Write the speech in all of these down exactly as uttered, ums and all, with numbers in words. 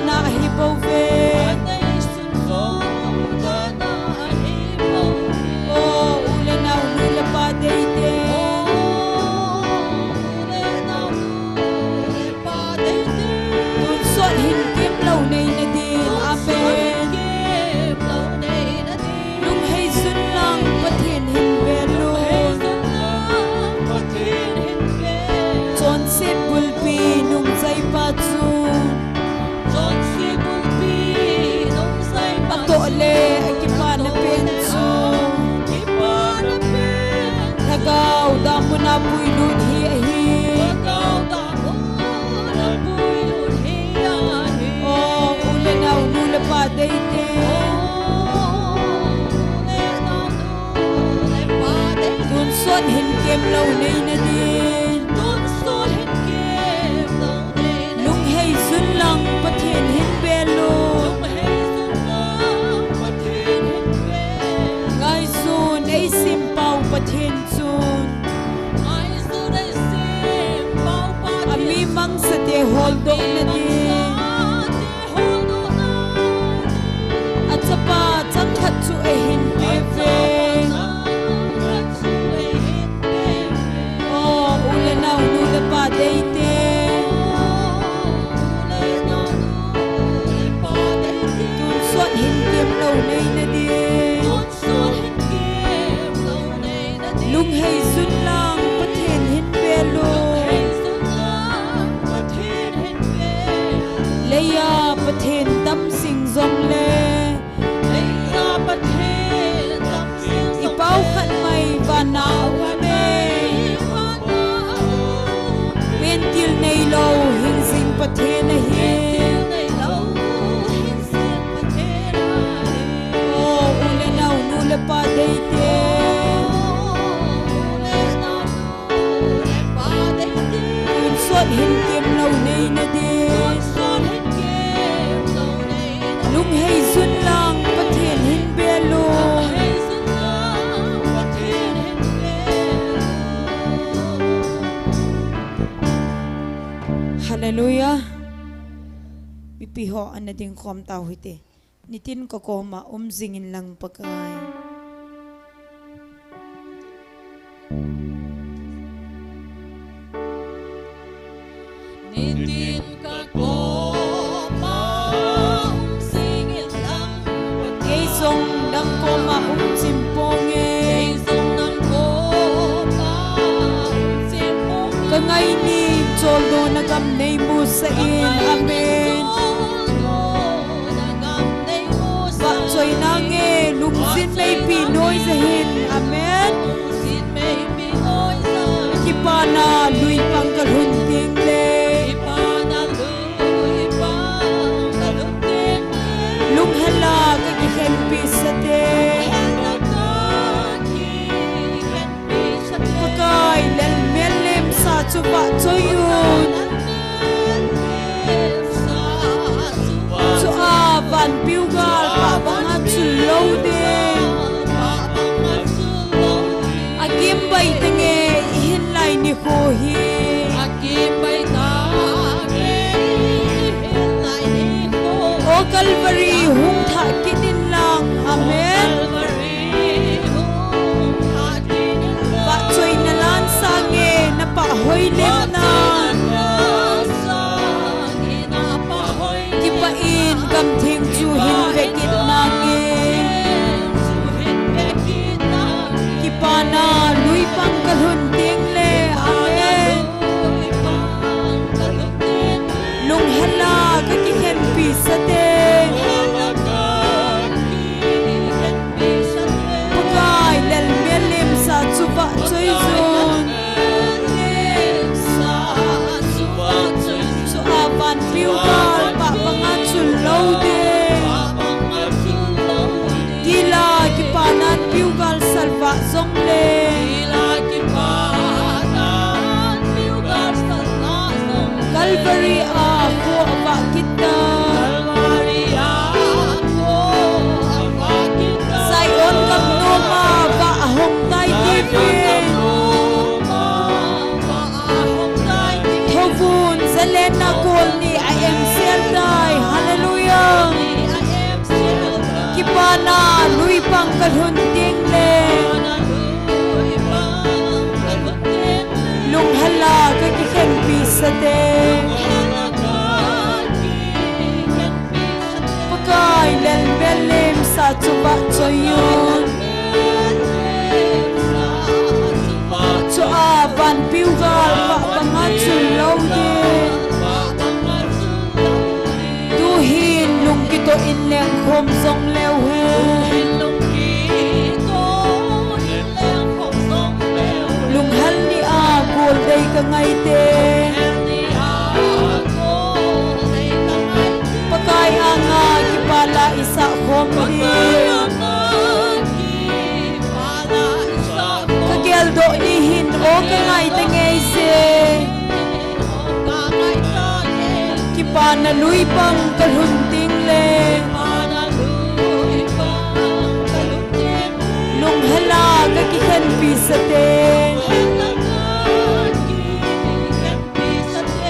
na ahi bou ve. Anei sunzou dana ahi bou ve. O u le nao, nu le pa deite. O u le nao, nu le pa deite. Tonsot hin kemlou neina din. Amen. Lunghei jun lang Pathen hin bel un. Chonset bulpi nungjaipa chu. Atoh le akipana pen chu. Lhagao damun a puilut hi ahi. O u le nao, nu le pa deite. Tonsot hin kemlou neina din. Lunghei jun lang Pathen hin bel un. Ngaijun eisempau Pathen chun. Ami mangsate holdohna din. Achapa changkhat chu eihin peh uve. O u le nao, nu le pa deite. Tonsot hin kemlou neina din. Lunghei jun lang Pathen hin bel un. Leiya Pathen tam jing jongle. I pao khat mai vana aume. Pentil neilou hing jing Pathen ahi. O u le nao, nu le pa deite. Tonsot hin kemlou neina din. Lunghei jun lang Pathen hin bel un. Hallelujah. Mipi ho ana ding khom tau hite. Nitin ka koma um jingin lang Pakai. Nitin ka koma um jingin lang Pakai. Kei jong nang koma um jing ponge. Kei jong nang koma um jing ponge. Ka ngai ni choldo na gam nei musah in. Amen. Vahchoina nge, lungjin meipi noija hin. Amen. Kipana lui pang ka lhun teng le. Lunghel a ka kikhenpi sate. Pakai, lel mel lemsa chu vahchoi un. Chua vanpiu gal pah banga chul lou ding. Agim bai tenge i hin lai nikho hi. O Calvary hung thah kit in lang. Amen. Vahchoina lan sange na pah hoi lemna. Kipah in gamtheng chu hin vekit nange. Kipana lui pang ka lhun teng le. Amen. Lunghel a ka kikhenpi sate. Pakai, lel mel lemsa chu vahchoi un. Chua vanpiu gal pah banga chul lou ding. Gila kipana piu gal salvah jongle. Calvary a kho avah kit ta. Zion gam noma vah ahong tai tive. Thouvun Talent na kol ni a em sel tai. Hallelujah. Kipana lui pang kalhun ding le. Lunghala kakikhenpi sate. Pakai lel mel lemsa chu vahchoi un. Chua van piu gal pah banga chul lou ding. Tuhin lungkitoh in lengkhom jong leu hen. Lunghel ni a gol dei kangai te. Pakai anga kipa la isah khom ding. Kageldoh ni hin o kangai ta ngei se. Kipana lui pang kalhun ding le. Lunghela kakikhenpi sate.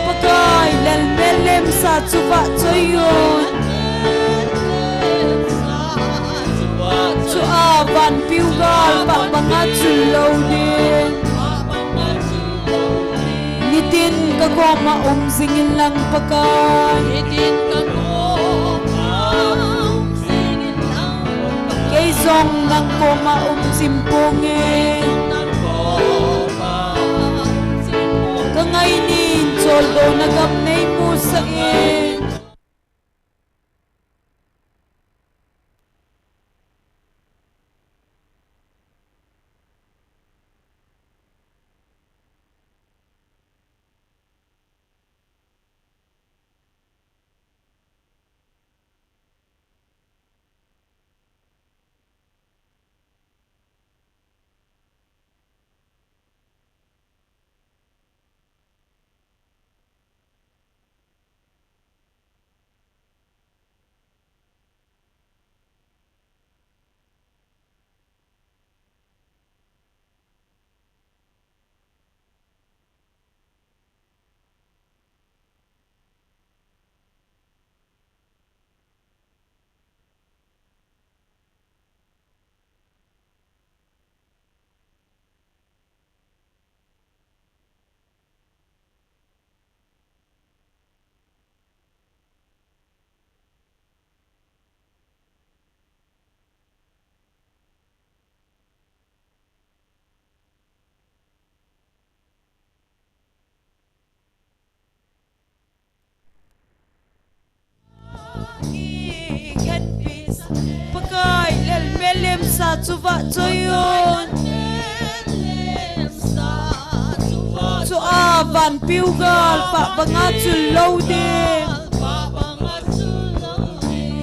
Pakai lel mel lemsa chu vahchoi un. Chua van piu gal pah banga chul lou ding. Nitin kakoma um jingin lang Pakai. Kei jong nang koma um jing ponge. Kangai nin choldo na gam nei musah e. Pakai lel mel lemsa chu vahchoi un. Chua van piu gal pah banga chul lou ding.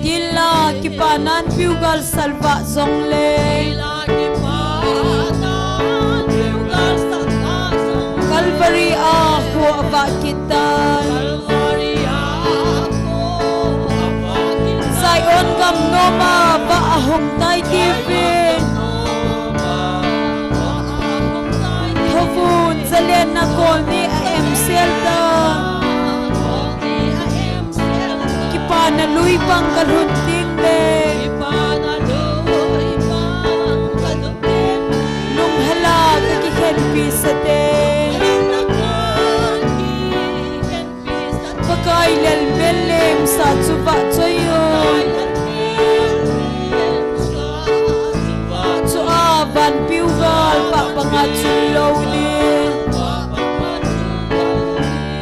Tila kipanan piu gal salvah jong le. Calvary a khua vah kit tai. Zion gam noma vah ahung tai tive. Thovun zalen na kol ni a em sel ta. Kipana lui pang kalhun ding le. Lunghela kakikhenpi sate. Pakai lel mel lemsa chu vahchoi un. Chua van piu gal pah banga chul lou ding.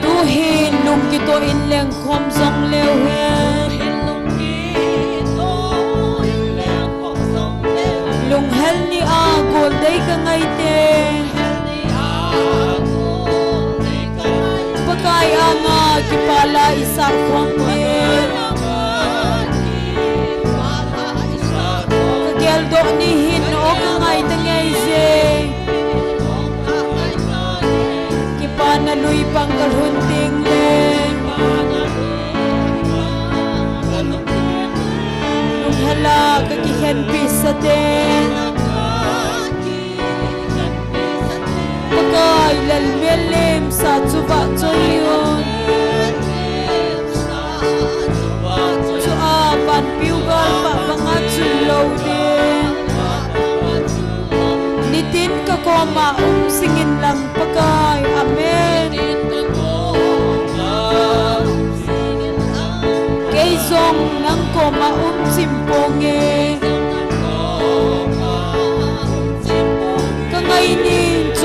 Tuhin lungkitoh in lengkhom jong leu hen. Lunghel ni a gol dei kangai te. Pakai anga kipa la isah khom ding. Kageldoh ni hin o kangai ta ngei je. Kipana lui pang kalhun ding le. Lunghela kakikhenpi sate. Pakai lel mel lemsa chu vahchoi un.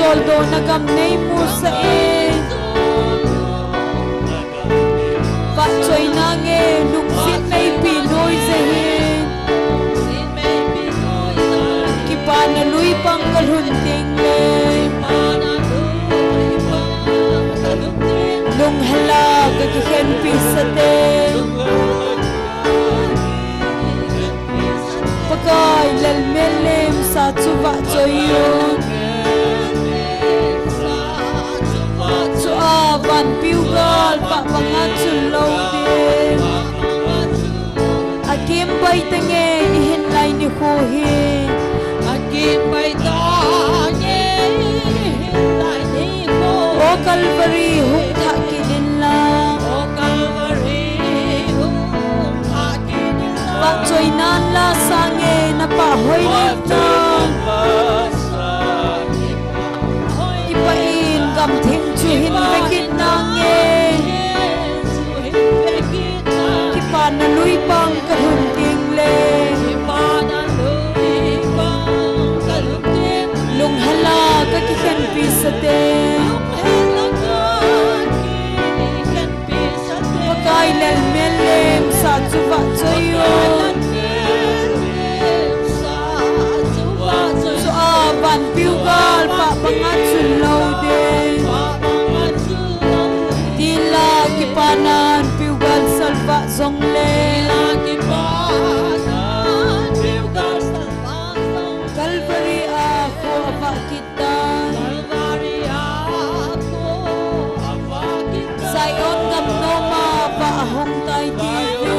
Douna gam nei musah in. Vahchoina nge lungset neipi noi jeh hin. Kipana lui pang kalhun teng le. Lunghel a kakikhenpi sah teng. Pakai lal mel lemsa chu vahchoi un. Chua vanpiu gal pah banga chun lou ding. Akim bai tenge ihin lai nikho hi. Akim bai tenge ihin lai nikho. O Calvary hung thah kit in lang. O Calvary hung thah kit in lang. Vahchoinan la sange napah hoi lep nang. Kipah in gamtheng chu hin vekit nange. Kipana lui pang kalhun teng le. Lunghel a kakikhenpi sah teng. Pakai lal mel lemsa chu vahchoi un. Chua vanpiu gal pah banga chun lou ding. Tin la kipana vanpiu gal salvah jong le. Calvary a kho avah kit tan. Zion gam nom a vah ahung tai tive.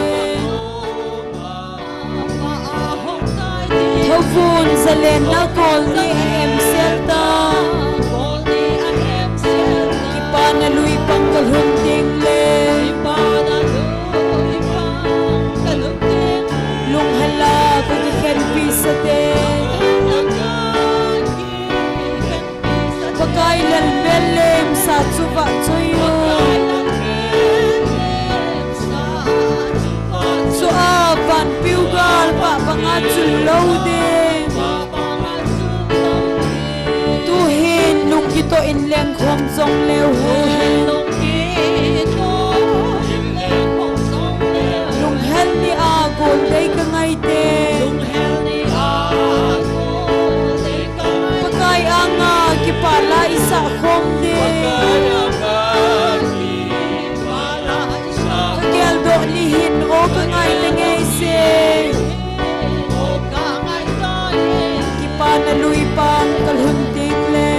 Thouvun zalenna kol ni a emsel ta. Kipana lui pang kalhun teng le. Lunghel a kakikhenpi sah teng. Pakai lal mel lemsa chu vahchoi un. Chua vanpiu gal pah banga chun lou ding. Tuhin lungkitoh in lengkhom jong leu hen. Lunghel ni a gol dei kangai te. Pakai anga kipah la isah khom ding. Kageldoh ni hin o kangai tenge se. Kipana lui pang kalhun teng le.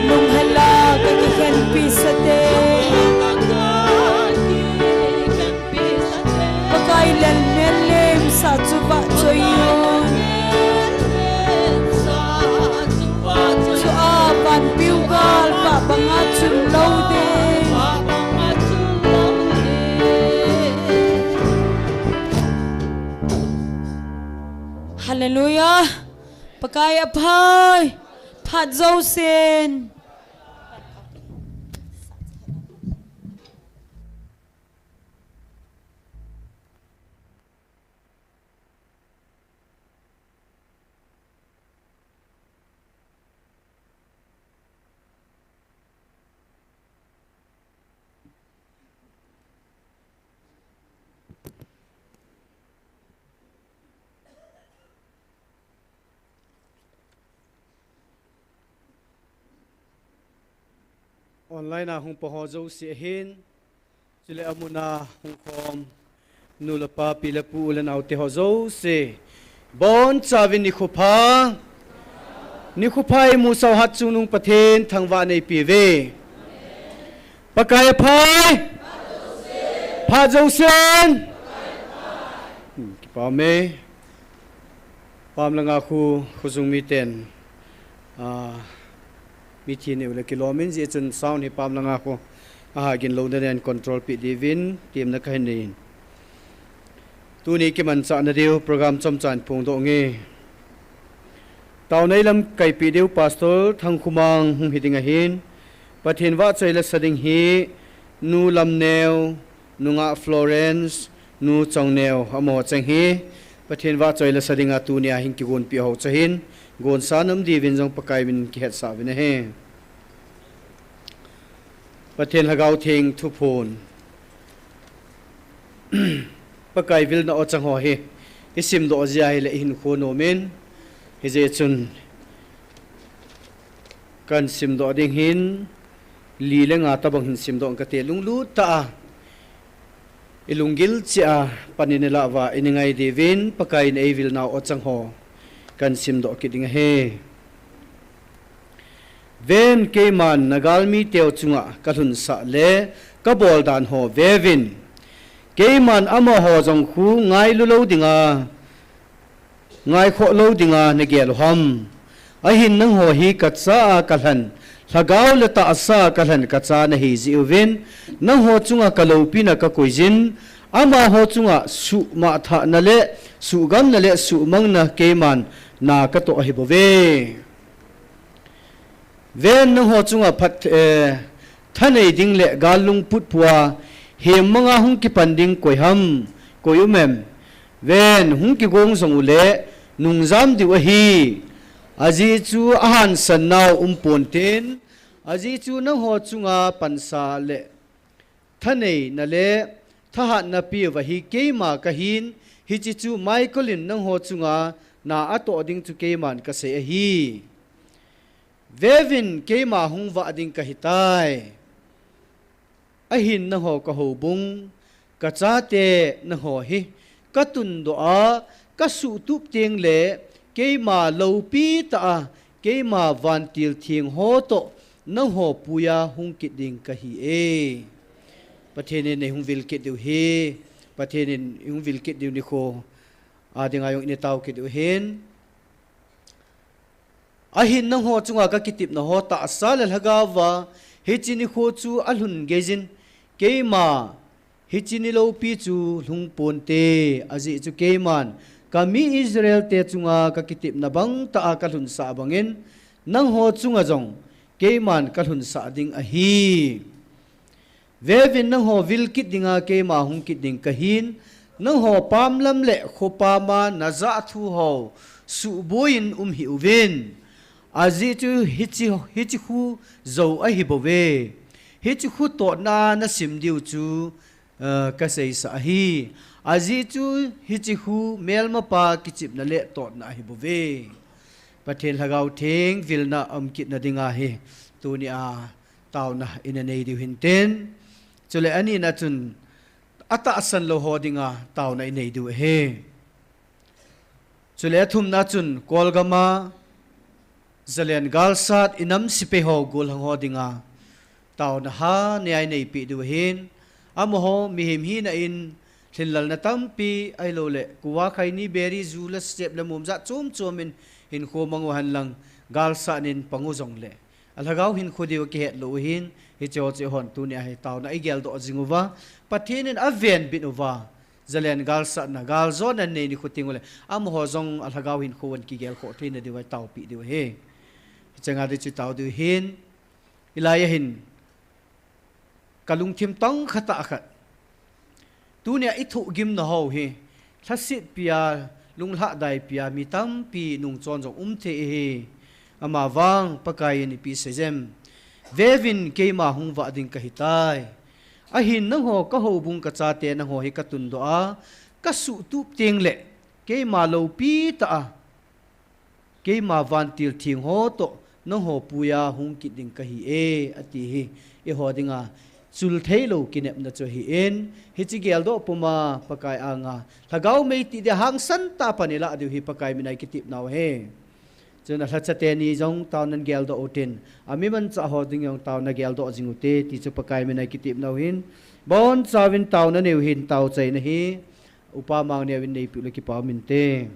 Lunghel a kakikhenpi sah teng. Pakai lal mel lemsa chu vahchoi un. Chua vanpiu gal pah banga chun lou ding. Hallelujah. Pakai aphai. Phat jousen. Online a hung po ho jouse ahin, chule amun a hung khom nu le pa, pi le pu, u le nao te ho jouse, bonchauvin nikho pha. Nikho pha. Imusah u Hatchungnung Pathen thangvah neipe uve. Pakai aphai. Phat jousen. Hmm, kipa ume. Pam langa khu, khojung miten, ah, mithi neu le kilom in, hijeh chun sound hi pam langa khu aha gin lou ding in control peh diuvin temna kahin nei in. Tuni kimanchahna diu program chomcha in phongdoh nge. Taonai lamkaipi diu Pastor Thangkhomang hung hiding ahin, Pathen vahchoi la sa ding hi Nu Lamneo, Nu Ngah Florence, Nu Chongneo, amaho cheng hi Pathen vahchoi lasa dinga tunia hin kigonpi ho chu hin, gonsa nam diuvin jong Pakai min kihetsah uvin ahi. Pathen Lhagao Theng thuphon. Pakai vilna ochang ho hi, isimdoh jia hile ihinkho nomin, hijeh chun kahin simdoh ding hin, li le nga tabang hin simdoh kate lunglut tah a. Ilunggil cheh a, pan in ilah uva, ini ngai diuvin, Pakai in eivilna ochang ho, kahin simdoh kit ding ahi. Ven keiman nagalmi teu chunga kalhunsah le, kabol dan ho veuvin. Keiman amaho jong khu ngailu lou dinga, ngaikhoh lou dinga nagel uham. Ahin nangho hi kacha a kalhen, lhagao le tahsa a kalhen kacha nahi jeh uvin, nangho chunga kaloupina kakoijin, amaho chunga suhmangthahna le suhgamna le suhmangna keiman na katoh ahibouve. Ven nangho chunga phat, eh, thanei ding le gal lungput pua, hemmanga hung kipan ding koi ham, koi um em? Ven hung kigong jong ule, nungjam diu ahi. Ajeh chu ahansan nau um ponten, ajeh chu nangho chunga pansa le thaneina le thahatna peuva hi keima kahin, hiche chu Michael in nangho chunga na atoh ding chu keiman kasei ahi. Veuvin keima hung vah ding kahitai. Ahin nangho kahoubung, kachate nangho hi, katundoh a, kasuhtup teng le, keima loupi tah a, keima vantil theng ho toh, nangho puiya hung kit ding kahi e. Pathen in eihung vil kit diu hi, Pathen in eihung vil kit diu nikho a dinga jong ina tao kit diu hin. Ahin nangho chunga kakitepna ho tahsa le lhagaova, hiche nikho chu alhun geijin, keima, hiche ni loupi chu lhung ponte, ajeh chu keiman, kami Israel te chunga kakitepna bang tah a kalhunsah bangin, nangho chunga jong, keiman kalhunsah ding ahi. Veuvin nangho vil kit dinga keima hung kit ding kahin, nangho pamlam le khopama najah thu ho suhboiyin um hih uvin. Ajeh chu hiche, hiche khu jou ahibouve. Hiche khu totna nasim diu chu, eh, kaseisah ahi. Ajeh chu hiche khu melmapa kichepna le totna ahibouve. Pathen Lhagao Theng vilna um kitna dinga hi. Tunia taona ina nei diu hintin. Chule anina chun atahsan lou ho dinga taona inei diu ahi. Chule athumna chun Kolgam a Zalen galsat inam sepai ho gollhang ho dinga taona hahsa a ineipi diu ahin. Amaho mihem hina in lhinlelna tampi ahilouleh kuva khaini beri ju le sep le mumjat chom chom in hinkho mang u henlang galsat in pang u jongle alhagao hinkho diu kihet lou u ahin, hiche ho cheh hon tunia hi taona igeldoh jing uva, Pathen in avenbit uva, Zalen galsatna, galjona nei nikho teng uleh, amaho jong alhagao hinkho a kigel khoh theina diu ahi taopi diu ahi. Hiche nga di chu tao diu ahin, hilai a hin, kalungthim tong khat a khat. Tunia ithohgimna ho hi, lhasetpi a, lunglhadaipi a, mi tampi nungchon jong um thei ahi. Amavang, Pakai in ipi asei em. Veuvin keima hung vah ding kahitai. Ahin nangho kahoubung kachate nangho hi katundoh a, kasuhtup teng le, keima loupi tah a, keima vantil theng ho toh, nangho puiya hung kit ding kahi e, ati hi, eiho dinga, chul theilou kinepna chu ahin, hiche geldoh puma, Pakai anga, lhagao mei ti dia hangsan tah a pan ilah diu hi, Pakai mina ikitepnau ahi. Chun alhacha teni jong taona geldoh utin, ami manchah ho ding jong taona geldoh jing ute, ti chu Pakai mina ikitepnau ahin, bonchauvin taona neiu hin, taochaina hi, Upa Mangneo in neipiu le kipa um inte.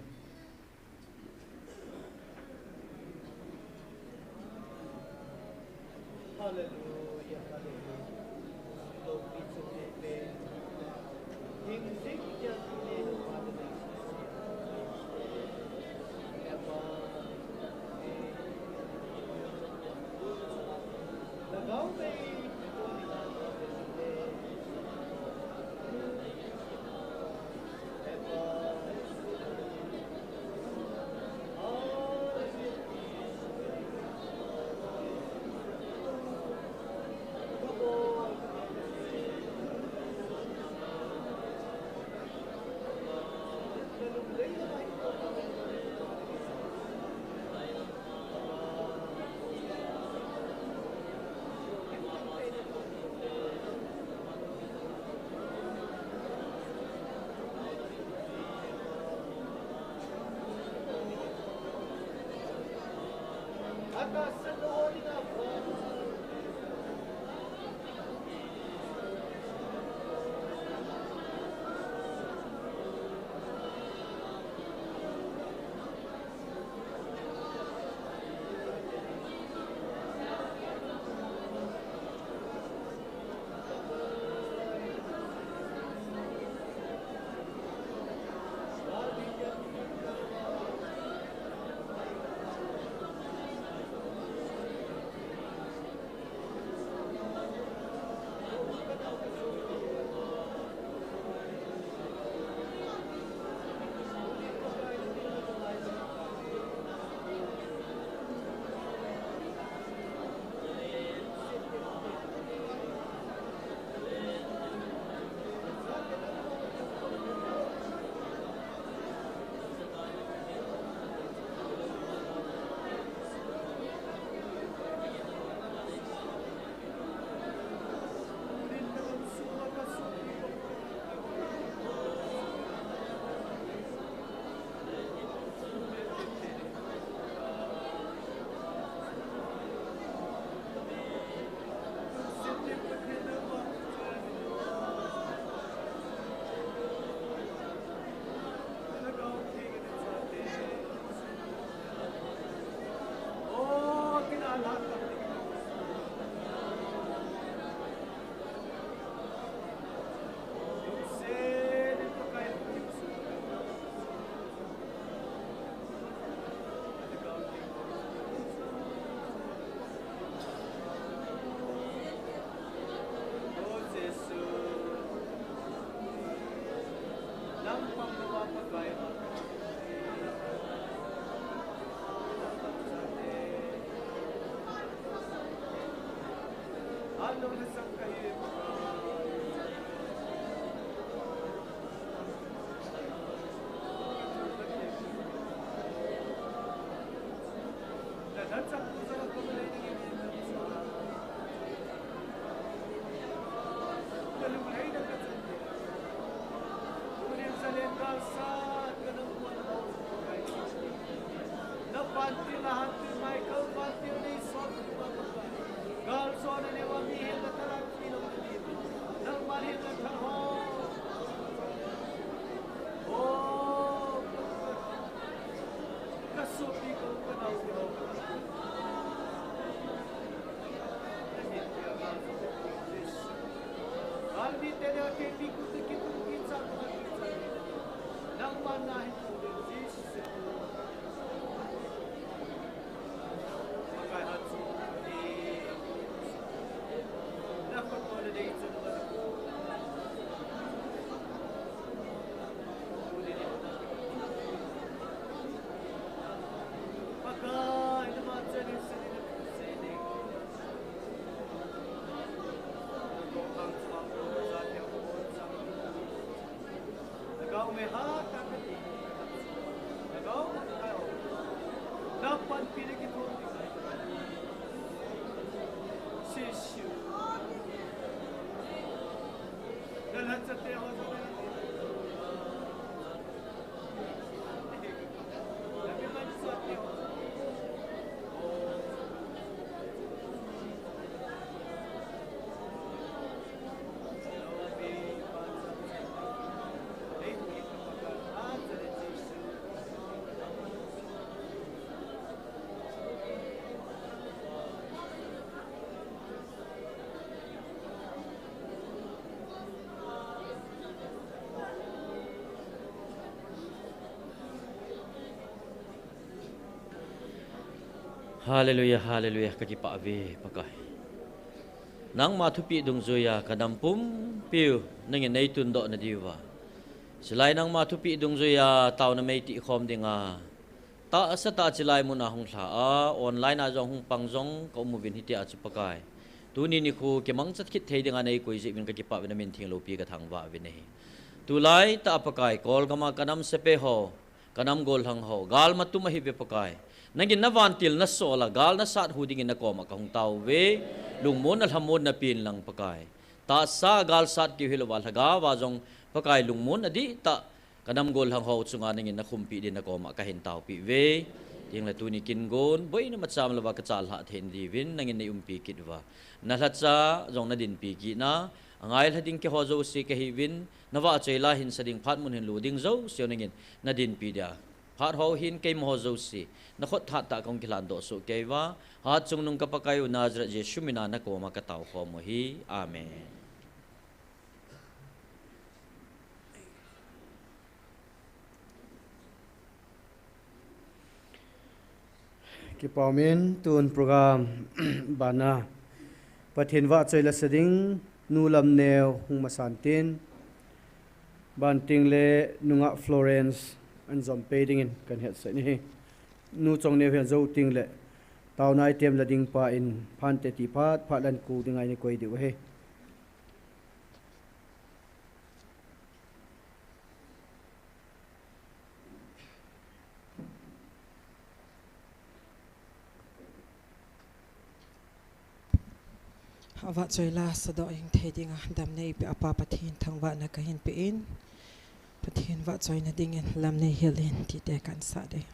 Hallelujah, hallelujah, kakipah ve Pakai. Nangma thupeh dungjuiya kanam pumpiu nangin neitundoh nadiuva, chulai nangma thupeh dungjuiya taona meitih khom dinga tahsa tah chulai muna hung lha a, online a jong hung pang jong kaum uvin hitia chu Pakai, tuni nikho kimangchat kit thei dinga neikoi jeh uvin kakipah uvin, namin theng loupi kathangvah uvin ahi. Tulai tah Pakai, Kolgam a kanam sepai ho, kanam gollhang ho, gal matum ahi ve Pakai. Nangin navantil nasol a, gal nasat hu dingin nakoma kahung tao uve. Lungmonna lhamonna pen lang Pakai. Tahsa gal sat keu hilouva, lhagao a jong Pakai, lungmonna dihtah kanam gollhang ho chunga nangin nakhumpi din nakoma kahin taopi uve. Tengle tuni kin gon boina macham louva kachat lhah thei nadiuvin nangin neiumpi kit uva, nalhacha jong nadinpi kitna, angai lha ding keiho jouse kahiuvin, navahchoi la hinsa ding, phat mun hin lo ding jouse nangin nadinpi dia, phat ho hin keima ho jouse nakhut thahat tah kahung kilhandoh soh kei uva, Hatchungnung ka Pakai u Nazareth Jesu mina nakoma katao khom u ahi. Amen. Kipah umin, tun program bana Pathen vahchoi la sa ding Nu Lamneo hung masan tin, banting le nungah Florence anjom pei dingin kahin hetsah in ahi. Nu Chongneo hi ajo tengle taona item la ding pa in phante ti phat phat le ahin kou dinga eikoi diu ahi. Vahchoi la sadoh jing thei dinga damna eipeh a Pa Pathen thangvahna kahin pe in, Pathen vahchoina dingin lam neihil in tite kahin sah ding.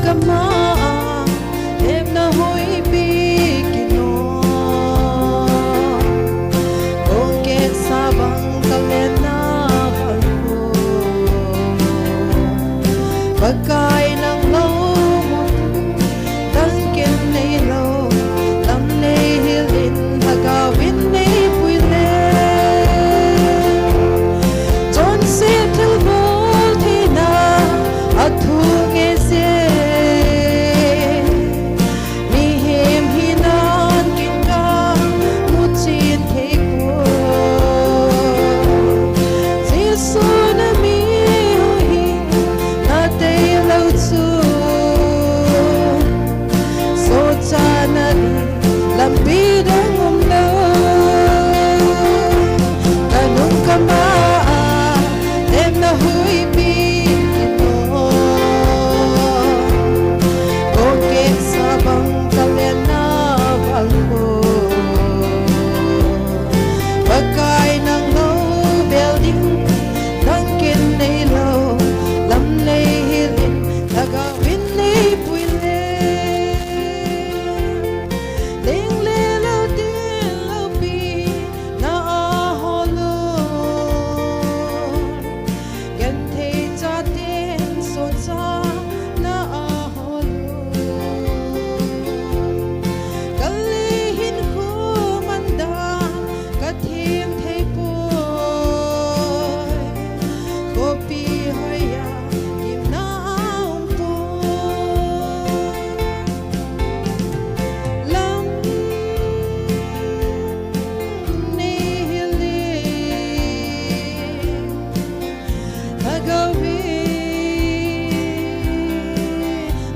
Kama a hemna hoipi kino, kong kesa bang kalena bang ko. Pakai nang lo mun, dang ken nei lo, lam nei hilin, Lhagao vin nei pui le. Chonset thilbol theina a thu nge se. Mihem hinan kin ka muchin thei poi. Jesu na mi ho hi na tei lo chu. Sochana ni lampi dang um lo. Kanung kama a hemna hoipi kino. Kong kesa bang kalena bang ko. Pakai nang lo bel ding, dang ken nei lo, lam nei hilin, Lhagao vin nei pui le. Leng le lo, tin lo pi na a hol un. Genthei chaten sochana a hol un. Kal le hinkho man dan ka them thei poi. Khopi hoiya gimna a um poi. Lam nei hilin, Lhagao vin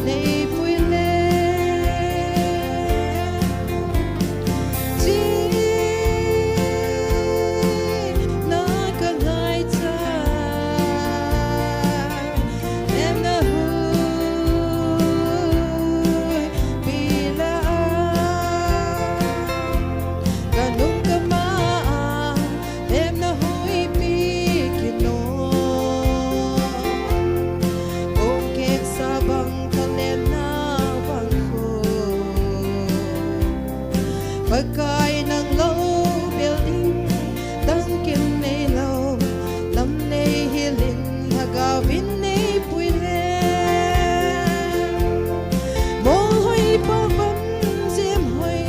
nei pui le. Chi na ka ngaicha, hemna hoipi la a. Kanung kama a hemna hoipi kino. Kong kesa bang kalena bang ko. Pakai nang lo bel ding, dang ken nei lo, lam nei hilin, Lhagao vin nei pui le. Mol hoi pa van jem hoi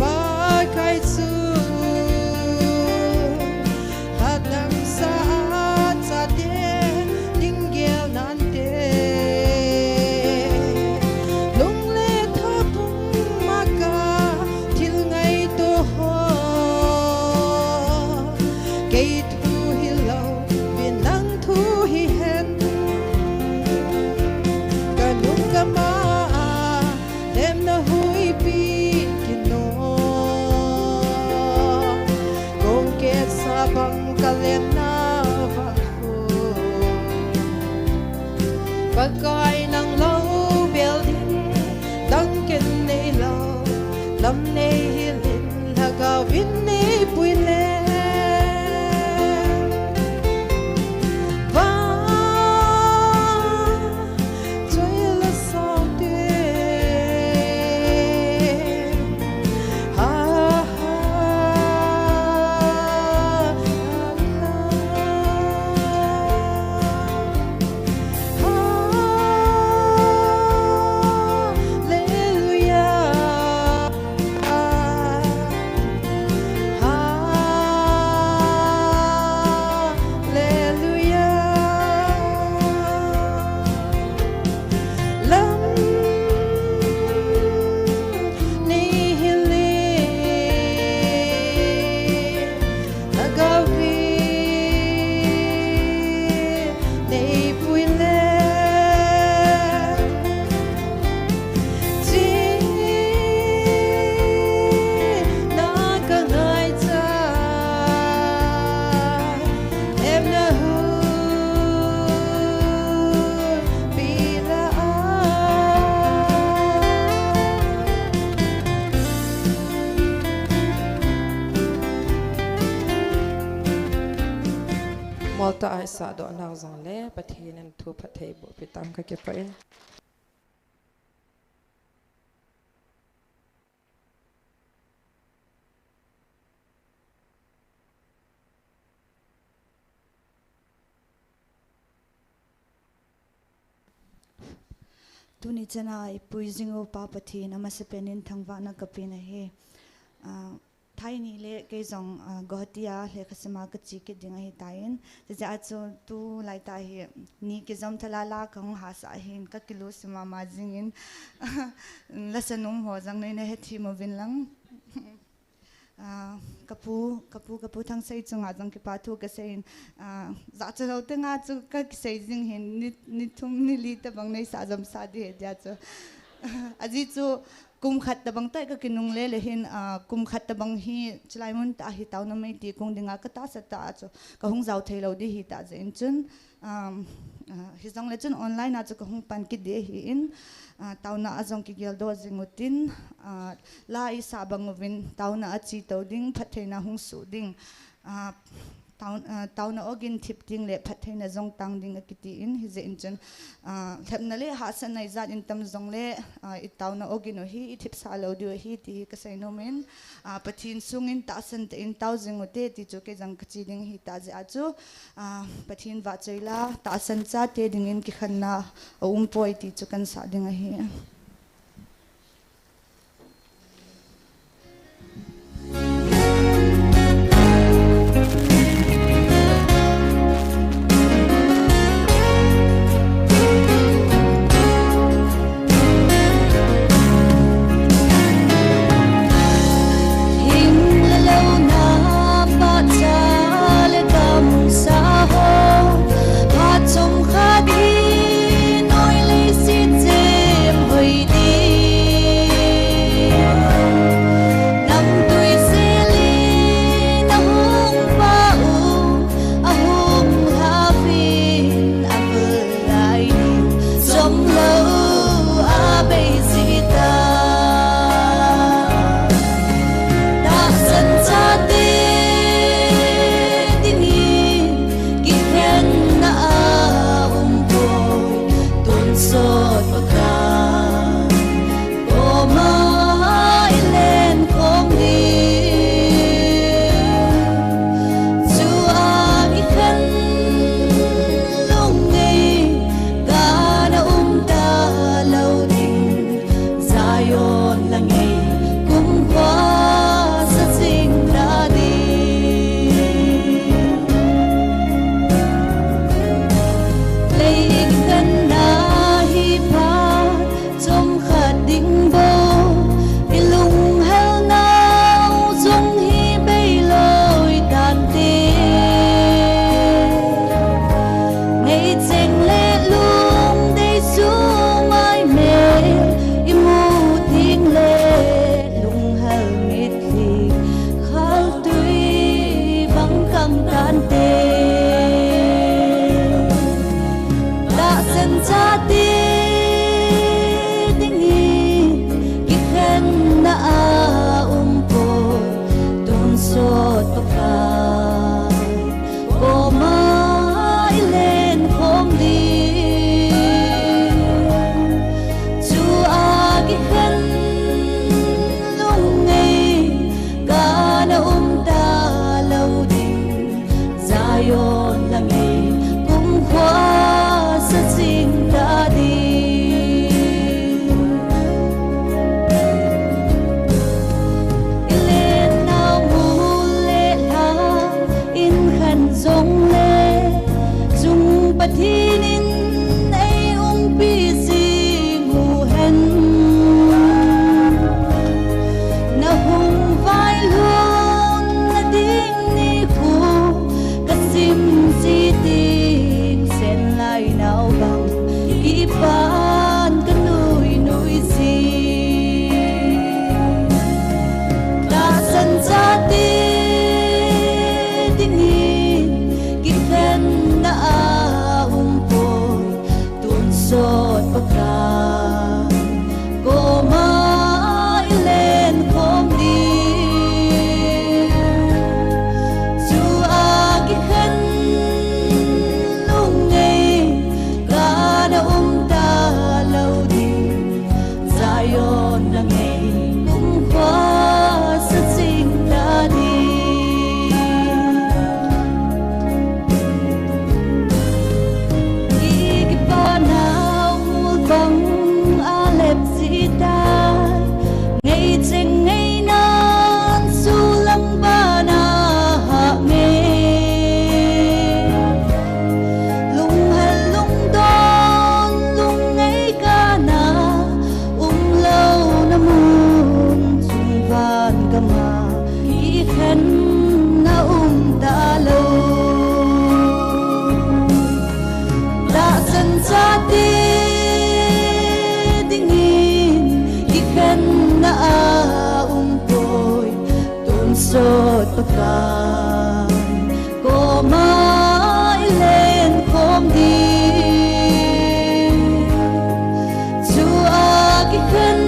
Pakai chu. Hadam sa a chate ding gel nante. Lung le tha pum maka thil ngaito ho. Kei thu hilou, vin nang thu hihen. Kanung kama a hemna hoipi kino. Kong kesa bang kalena bang ko. Pakai nang lo bel ding, dang ken nei lo, lam nei hilin, Lhagao vin nei pui le. Va Choi la sao te. Ha, ha, ha, la. Hallelujah. Hallelujah. Lam nei hile, Lhagao vin nei pui le. Chi na ka ngaicha, hemna hoipi la a. Molta a i sahdoh nau jong le Pathen in thu phattheiboh pi tang, ka kipah e. Tuni chana ipui jing u Pa Pathen amasapen in thangvahna kapeh ahi. Ah, Thaini le kei jong, ah, Guwahati a lekha sima kache kit ding ahi tan. Chijeh a chu tulai tah hi ni kijom thalala kahung hahsa ahin kakilu sima ma jingin. Lasa nom ho jong neina hethem uvin lang. Ah, kapu, kapu, kapu Thangsei chunga jong kipa thu kaseiyin, ah, jachalou tenga chu kakisei jing hin, ni, ni thum, ni li tabang neisa jom sa ding ahi tia chu. Ajeh chu kum khat tabang tah kakinungle le hin, ah, kum khat tabang hi chulai mun tah hi taona meiti kong dinga katahsa tah a chu kahung jao theilou ding ahi tah jeh in chun, Um, ah, hijongle chun online a chu kahung pan kit ding ahin, ah, taona a jong kigeldoh jing utin, ah, la isah bang uvin taona a chetou ding, phattheina hung soh ding, ah, tao-, ah, taona ogin thip ding le phattheina jong tang ding akiti in, hijeh in chun, ah, lhepna le hahsatna ijat in tam jongle, ah, itaona ogin u hi ithipsah lou diu ahi ti hi kasei nom in, ah, Pathen sungin tahsan tah in tao jing ute ti chu kei jong kache ding ahi tah jeh a chu, Ah, Pathen vahchoi la, tahsan chate dingin kikhenna aumpoi ti chu kansah ding ahi. Hing le louna phatcha le kamsa ho, phat chomkhat hi noi leiset jem hoi ding. Namtui selin ahung pah u, ahung lhah uvin, avel lai nu, chomlou a bei jita. Tahsan chate dingin kikhenna aumpoi, tonsot Pakai koma ilen khom ding. Chua kikhen lungngei kana um talou ding, Zion la ngei kumkhua sa jing ta ding. Lei kikhenna hi phat chomkhat ding bou, ilunghel nau jong hi beiloi tante. Ngei cheng le lungdei sumai mel, imu ding le lunghel mitlhi, khaltui bang kam tante. Tahsan chate dingin kikhenna aumpoi, tonsot Pakai koma ilen khom ding. Chua kikhen lungngei kana um talou ding, Zion la ngei kumkhua sa jing ta ding. Ilen nau mu le lha in khen jongle, chung Pathen in ei umpi jing u hen. Na hung vailhun na ding nikho ka sim ji ding, senlai nau bang kipan ka nui nui ji. Tahsan chate dingin kikhenna aumpoi, tonsot Pakai koma ilen khom ding. Chua kikhen lungngei kana um talou ding, Zion la ngei kumkhua sa jing ta ding. I kipana u bang Chot Pakai koma i len khom ding. Chua kikhen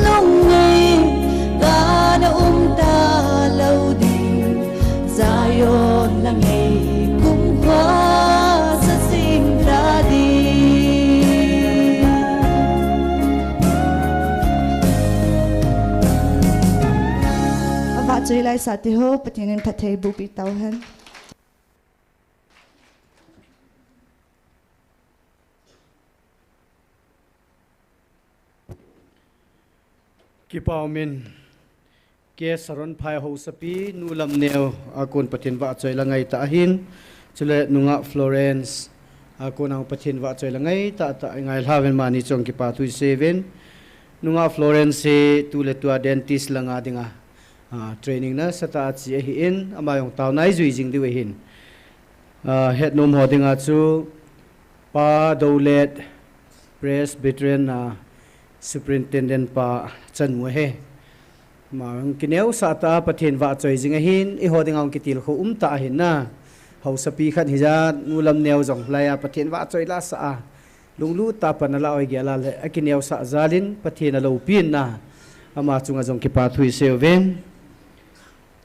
lungngei kana um talou ding. Zion la ngei kumkhuasa sing ta ding. Avahchoi laisah teho, Pathen in phattheiboh peh tauhen. Kipa umin, K Saron Phai Hausapi, Nu Lamneo a kon Pathen vahchoi la ngai tah ahin, chule Nungah Florence a kon a Pathen vahchoi la ngai tahtah i ngailha uvin, amani chunga kipa thu i sei uvin. Nungah Florence hi tuletua dentist langa dinga, ah, training nasatah a che ahin, ama jong taona i jui jing diu ahin. Ah, hetnom ho dinga chu Pa Dolet, Presbyterian a Superintendent pa chanu ahi. Ama jong kineosah tah a Pathen vahchoi jing ahin, eiho dinga jong kitilkhou um tah ahin na. Hausapi khat hija Nu Lamneo jong hilaiya Pathen vahchoi la sah a, lunglut tah a pan ala oi gel a le, akineosah jal in Pathen aloupina. Ama chunga jong kipa thu i sei uvin.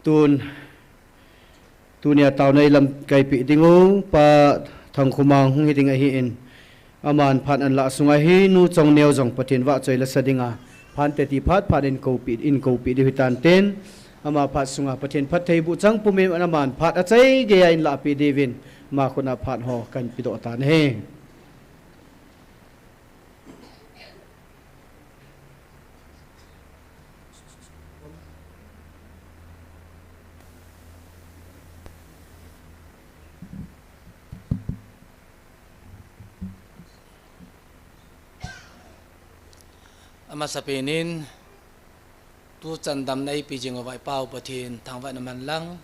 Tun, tunia taona i lamkaipeh ding u Pa Thangkhomang hung hi ding ahin, aman phat anlah sunga hi Nu Chongneo jong Pathen vahchoi la sa dinga, phat teti phat phat in koupeh, in koupeh diu hitan tin, ama phat sunga Pathen phattheiboh chang pumin aman phat achai geiya in lahpeh diuvin, ama khut a phat ho kahin pedoh tan ahi. Amasapen in, tuchan damna eipeh jing uva i Pau Pathen thangvahna man lang.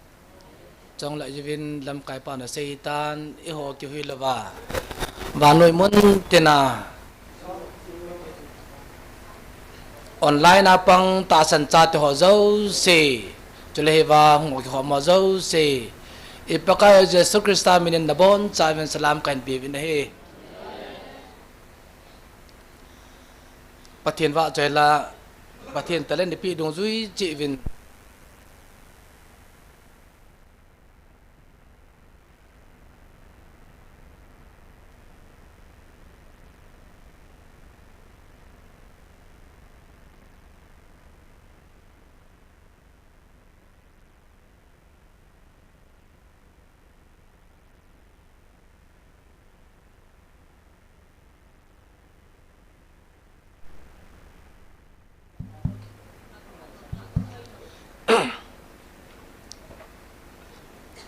Chule ijeh inem lamkai pau nasei tan, eiho kihui louva, vannoi mun tina online a pang tahsan chate ho jouse, chule hiva hung kikhom ho jouse, i Pakai Jesu Christa minin nabonchauvin salam kahin peuvin ahi. Pathen vahchoi la, Pathen talent eipeh dungjui cheh uvin.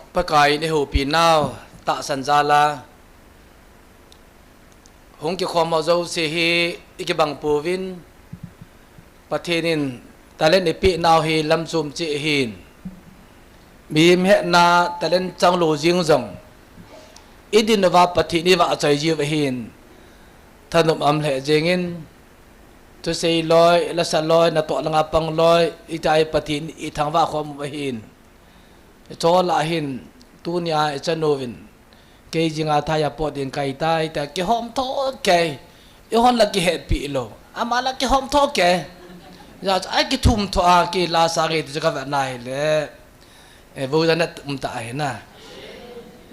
Pakai in eihoupi nau tahsan jal a hung kikhom ho jouse hi i kibang pouvin, Pathen in talent eipeh nau hi lamchom cheh ahin. Mihem hetna talent changlou jeng jong, i din uva Pathen i vahchoi jiu ahin, thanom aum lheh jengin, thusei loi, lasa loi, natoh langa pang loi, hitia hi Pathen i thangvah khom u ahin. Hiche lah a hin, tunia i chanu vin, kei jinga thai a pot ding kahi tai, tia kihom tho kei. Eihon la kihetpi lou, ama la kihom tho kei. Hijeh chun akithum tho a, kei la sa nge ti chu kavet na hile, eh, vo jana um ta ahi na.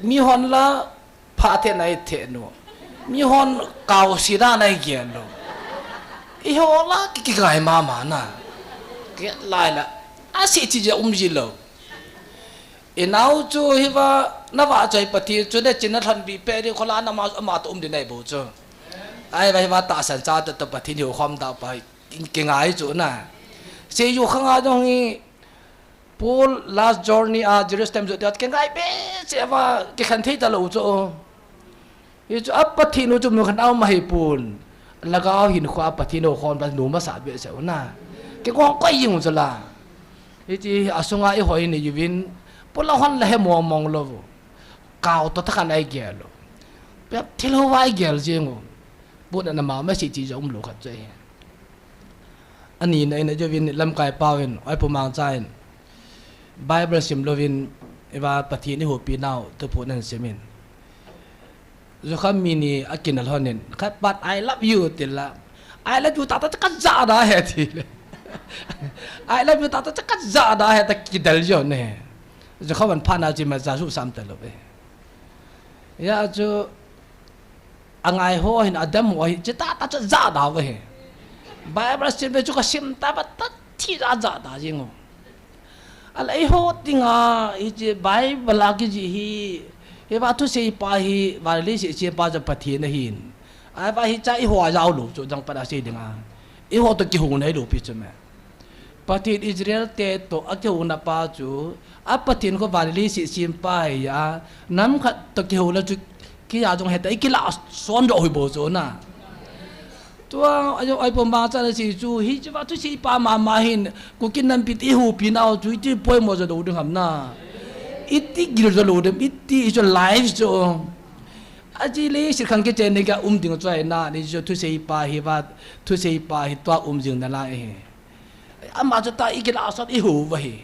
Mihon la pha thei na i thei u. Mihon kaosi na na i gel u. Eiho la ki, kingai mama na. Kei lai la, asei ti ja um ji lou. I nao chu hiva, na vahchoi Pathen chu, na chin na lhon bi pe di, khola na ma, ama toh um di nai bou chu. Ahi va hiva tahsan chate toh Pathen hiu khom da pa, ki, kingai chu na. Sei ju khang a jong hi, Paul last journey a Jerusalem chu, tia kingai behseh va, kikhen thei talou chu. Hichu a Pathen u chu mun khat a um ahi pon. Lhagao hinkho a Pathen u khom la nom asa behseh u na. Kei kong koi jing u chu la. Hiche a sunga i hoi ni uvin. Pula hon la he mong mong lou. Kao to ta khan i gel u. Pep thil ho va i gel jing u. Pon ana ma ma si chi jo um lou khat chu ahi. Ani na ina jo vin lamkai pau in, oi pu mang cha in. Bible sim louvin, iva Pathen ihoupi nau, thuphon ahin simin. Jukham mi ni akinel lhonin, khat pat, "I love you," tila. "I love you, tata, cha kaja da he," tile. "I love you, tata, cha kaja da he," ta kidel jo ne. Jukham an phana chi ma ja su sam ta lou ve. Ya chu, angai ho hin, adam ho hi, chi tata cha ja da ve he. Bible sim ve chu kasim ta ba ta thi ja ja da jing o. Alei ho tinga, hiche Bible a kiji hi, hiva thusei pa hi, vale se che pa ja Pathen ahin. Ahivang hicha iho a jao lou chu jang pada sei dinga. Iho to kihou nai lou pi chu me. Pathen Israel te to akihouna pa chu, a Pathen kho vale se sem pa hi a, nam khat to kihou la chu, kei a jong heta, ikilah son jo hui bo chu na. Tua, ajo, ai pom bang cha na si chu, hiche va thusei pa mama hin, Kuki nampi te ihoupi nau chu, iti poimo jo lou ding ham na. Iti gil jo lou ding, iti, ijo life jo. Aji le si khang kichen ni ka um ding chu ai na, ni jo thusei pa hi va, thusei pa hi tua um jing na lai hi. Ama chu ta ikilah son ihou va hi.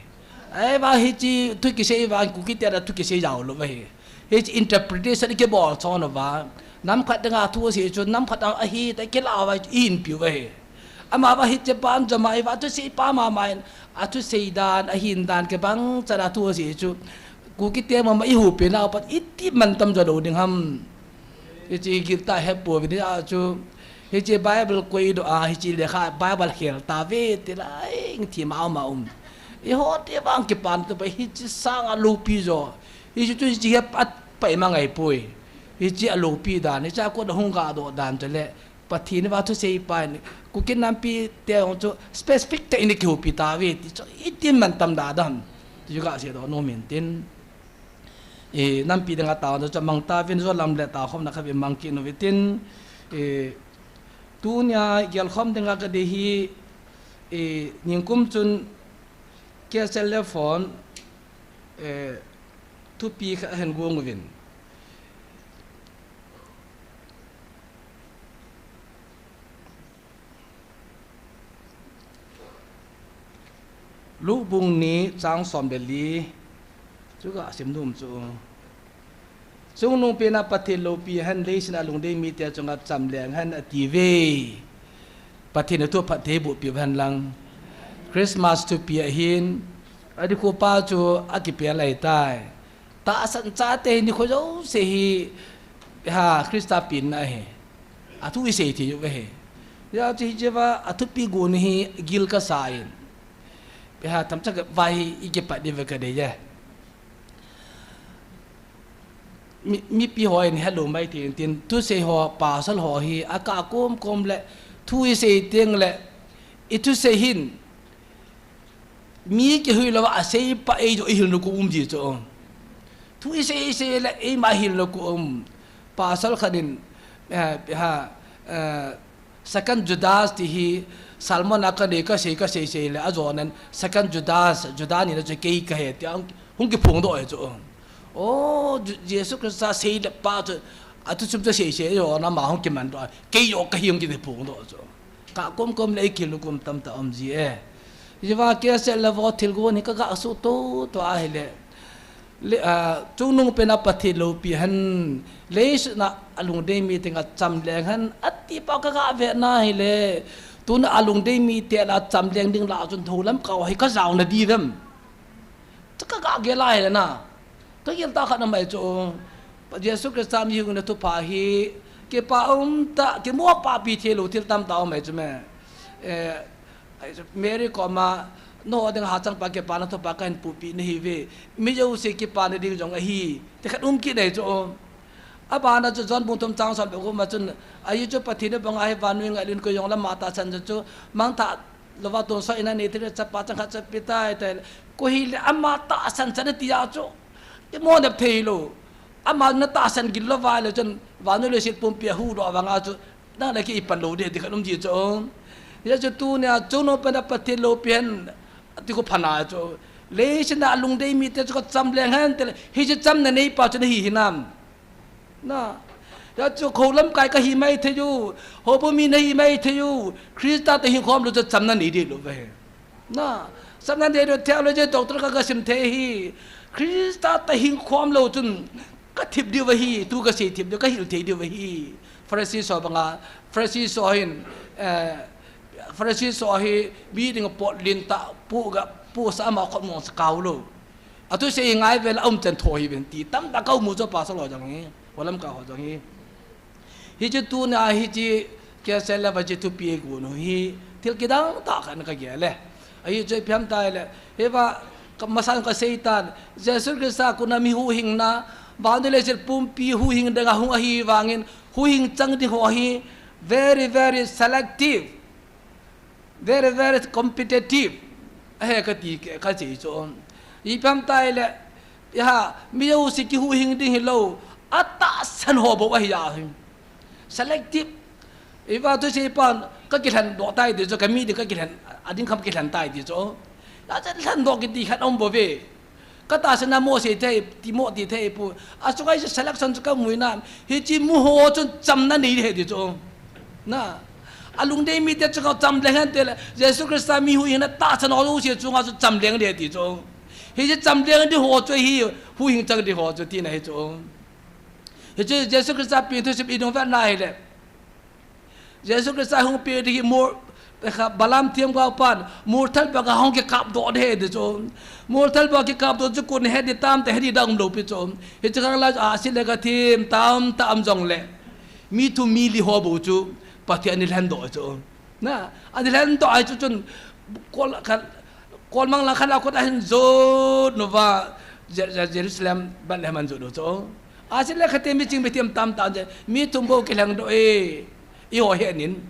Ai va hiche thu kisei va Kuki te da thu kisei jao lou va hi. Hiche interpretation ikibol chon va. Nam khat dinga thu sei chu nam khat a hi ta ikilah va ihin piu va hi. Ama va hiche pan jama iva thusei pa mama in. Athusei dan, ahin dan kibang cha da thu sei chu. Kuki te mama ihoupi nau pat iti mantam jo lou ding ham. Hiche gil ta hepouvin a chu, hiche Bible koi doh a, hiche lekha Bible khel ta ve tila, eng thi ma ma um. Iho te vang kipan tu pa hiche sanga loupi jo. Hiche chu hiche hep at pai ma ngai poi. Hiche aloupi dan, hiche a kon hung ga doh dan chule, Pathen va thusei pa in, Kuki nampi te hung chu specific te in kihoupi ta ve ti chu, iti mantam da dam. Ti chu ga sei doh nom in tin. E, nampi dinga tao chu mang ta vin jo lam le tao khom na kha vin mang kit nu ve tin. E, tunia gel khom dinga ka dei hi, e, ningkum chun K S L F hon, e, thupi kha hen gong uvin. Luke bung ni chang som le li chu ga sim nom chu. Chungnungpena Pathen loupi hen, leiset a lungdei mite chunga chamleng hen ati ve. Pathen in thu phatthei boh piu hen lang. Christmas thupi ahin, adikhu pa chu akipel ahitai. Tahsan chate hi nikho jouse hi, ha, Christa penna ahi. Athu isei thei uve. Hijeh chun hiche va, athupi gon hi gil kasa in. Pe ha, themcha ka vai hi ikipat diu ve kadei e. Mi, mipi ho in helou mai thei in tin, thusei ho, pasal ho hi, akah komkom le, thu isei teng le, ithusei hin, mi kihui louva asei pa eijo ihil nau khu um ji chu. Thu isei, isei le eima hil nau khu um. Pasal khat in, eh, ha, eh, second Judas ti hi sermon a kanei kasei, kasei sei le ajonan second Judas, Judas ni na chu kei kahi ti hung, hung kiphong doh e chu. O, Ju-, Jesu Christa sei le pa chu, athu chom chu sei sei jona ama hung kiman doh. Keijo kahi hung kiphong doh chu. Kah komkom le ikihil nau khu um tamtah um ji e. Hijeh a K S L le vo thilgon hi kaga suhtoh toh ahile. Le, ah, chungnungpena Pathen loupi hen, leiset a alungdei mite chunga chamleng hen, ati pa kaga vetna ahile. Tuna alungdei mite lah a chamleng ding lah a chun tholam kah hi kajao nadiu vem. Chu kaga gel ahile na. Kagel tah khat na mai chu. Jesu Christa mi hung na thupha hi, kipa um tah, kimu papi thei lou thil tamtah um mai chu me. Eh, Mary koma, nangho dinga hachang pa kipana thupha kahin pupi nahi uve. Mi jouse kipana ding jong ahi. Ti khat um kit nei chu. Abana chu John bung thum chang som le gup ma chun, ahi chu Pathen in abang a hi vannoi ngailutna koi jong le ama tahsan chu, mangthah louva tonsot in anei thei le chapa chang khat chu ape tai tai. Koi hile ama tahsan chan ati a chu. Imo nep thei lou. Ama na tahsan gil louva le chun vannoi leiset pumpi ahuhdoh vanga chu. Nang le kei ipan lou ding ti khat um ji chu. Hijeh chun tunia chungnungpena Pathen loupi hen. Ati khu pha na chu. Leiset a alungdei mite chu kachamleng hen tile. Hiche chamna neipa chu nahi hinam. Na. Hijeh chun kho lamkai kahi mai thei u. Houbung mi nahi mai thei u. Christa toh hinkho umlou chu chamna nei ding lou ve. Na. Seminary theology doctor ka, ka sim thei hi. Christa tahing khom lou chun ka thip diu ahi, tu ka sei thip diu, ka hil thei diu ahi. Pharisee ho banga, Pharisee ho hin, eh, Pharisee ho hi mi dinga pot lentah pu ga, pu sa ama khut mong sa kau lou. Atu sei ngai vel a um chan tho hi ven ti, tamtah ka um u chu pastor ho jong hi, holam ka ho jong hi. Hiche tuna hiche K S L a va che thupi gon u hi thil kidang tah khat ka gel e. Ahi chu ipi ham tile, hiva ka masan ka sei tan, Jesu Christa kona mi huhhingna, vannoi leiset pumpi huhhing dinga hung ahi vangin, huhhing chang ding ho hi very, very selective. Very, very competitive. Ahi kati ke, ka sei chu. Ipi ham tile, ya, mi jouse kihuhhing ding hilou, atahsan ho bou ahi a hi. Selective. Iva tu sei pan, ka kilhen doh tai ti chu, ka mi ding ka kilhen, ading kham kilhen tai ti chu. Ya, chu lhen doh kiti khat um bou ve. Ka tahsan a mo sei thei, ti mo ti thei pu. Asunga hiche selection chu ka mu na. Hiche mu ho chun chamna nei ding ahi ti chu. Na. Alungdei mite chu ka cham leng hen tile. Jesu Christa mi huhhingna tahsan ho jouse chunga chu cham leng ding ahi ti chu. Hiche cham leng ding ho chu hi huhhing chang ding ho chu tina ahi chu. Hiche Jesu Christa pen thusim i dong vet na hile. Jesu Christa hung pen ding hi mol, kha Balaam themgao pan, molthal banga hung kikap doh ding ahi ti chu. Molthal banga kikap doh chu koin he ding tam tah he ding dang um lou pi chu. Hiche khang lai ahsi le ka them tamtah um jongle. Mi thum mi li ho bou chu Pathen in alhen doh chu. Na, alhen doh ahi chu chun kol khat Kolmang lang khat a kot ahin jot uva, Je-, Je-, Jerusalem, Bethlehem ahin jot u chu. Ahsi le khat te mi ching mi them tamtah je, mi thum bou kilheng doh e, i ho hen in.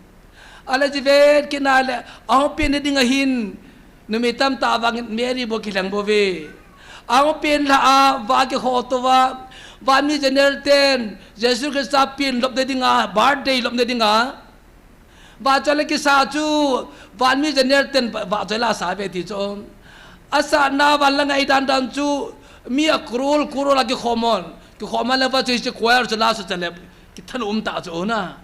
Ahile ji vet kit na le, ahung pen ding ahin, numei tamtah vangin Mary bou kilheng bou ve. Ahung pen lha a, va kikhoto uva, vanmi general ten, Jesu Christa pen lop na dinga, birthday lop na dinga, Vahchoi la kisa chu, vanmi general ten vahchoi la asa ve ti chu. Asa na van la ngai dan dan chu, mi a crore, crore a kikhom un. Kikhom a le vahchoi chu choir chu la su chale, kithan um ta chu na.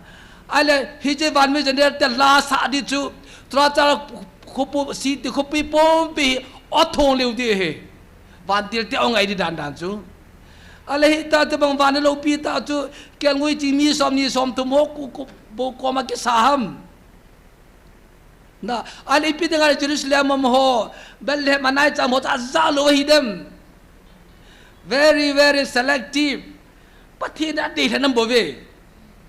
Ahile, hiche vanmi general ten la sa di chu, tua cha khopi, city khopi pumpi, athong lheh di hi. Vantil te ong ai di dan dan chu. Ahile hita te bang van loupi ta chu, kelngoi chi mi som ni som thum ho ku, ku, bou koma kisa ham. Na, ahile ipi dinga Jerusalem a um ho, Bethlehem a nai cham ho chu aja lou ahi dem. Very, very selective. Pathen in adeilhen nam bou ve.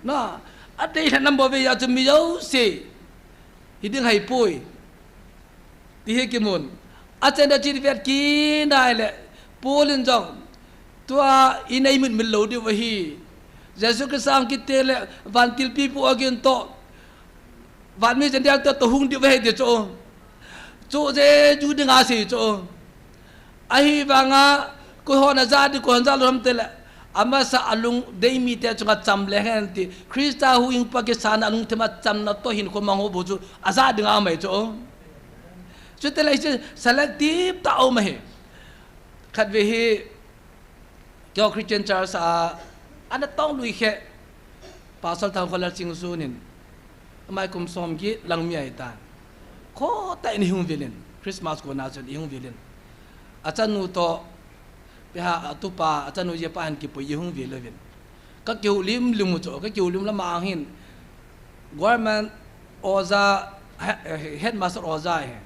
Na, adeilhen nam bou ve, hijeh chun mi jouse. Hiding ahipoi. Ti hi kimun. Achan a chi vet kit na le, Paul in jong, tua i nei mit mit lou diu ahi. Jesu Christa hung kit teng le, vantil pipu agin toh, vanmi Gentile te toh hung diu ahi ti chu. Chu Jesu dinga sei chu. Ahivanga, koi hon aja di, koi hon aja lou ham tile, amasa alungdei mite chunga cham leng hen ti, Christa huhhingpa kisana alungthim a chamna toh hinkho mang ho bou chu, aja dinga um ahi chu. Chutile hiche selective tah a um ahi. Khatvei hi, keiho Christian Church a, ana tong lui khe, Pastor Thangkhollal Chingsun in, ama hi kum som get lang mi ahi tan. Kho tah in ihung vil in, Christmas kona chun ihung vil in. Achanu toh, ipi ham, atupa, achanu jipa hin kipui ihung vil uvin. Ka kihoulim lim u chu, ka kihoulim lam a hin. Government oja, he-, headmaster oja ahi.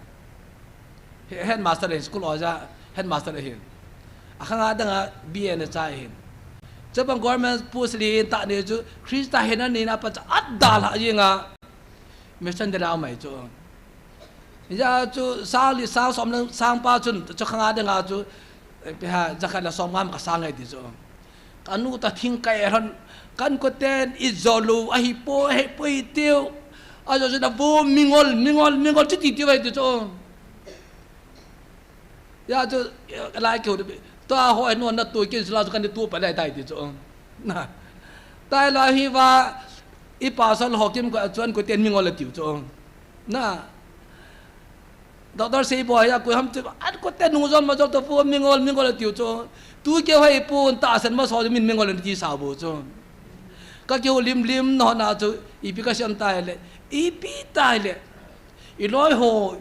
He-, headmaster ahi, school oja, headmaster ahi. Akhang a dang a B A ana chai ahi. Chubang government post lentah nei chu, Christa hina neina pat chu adalha jeng a. Mission dela um ahi chu. Hijeh chun sang li sang som le sang pa chun, chu khang a dang a chu, eh, ipi ham, jakhat le som nga ka sang ahi ti chu. Ka nu ta thing kai lhon, ka inkoten ijou lou, ahipoi, ahipoi tiu. Ajou chu na vo mingol, mingol, mingol chu ti tiu ahi ti chu. Hijeh chun, eh, lai keu, tua ho, eh, nu na tu kin sila chu kan tu pa lai tai ti chu. Na. Tai la hi va, i pastor ho kim ko chuan koten mingol atiu chu. Na. Doctor Seiboi a koi ham chu, an koten nung jol ma jol to pu mingol, mingol atiu chu. Tu keu hai pun tahsan masa min mingol ti sa bou chu. Ka kihoulim lim na na chu, ipi ka siam tai le, ipi tai le. I loi ho,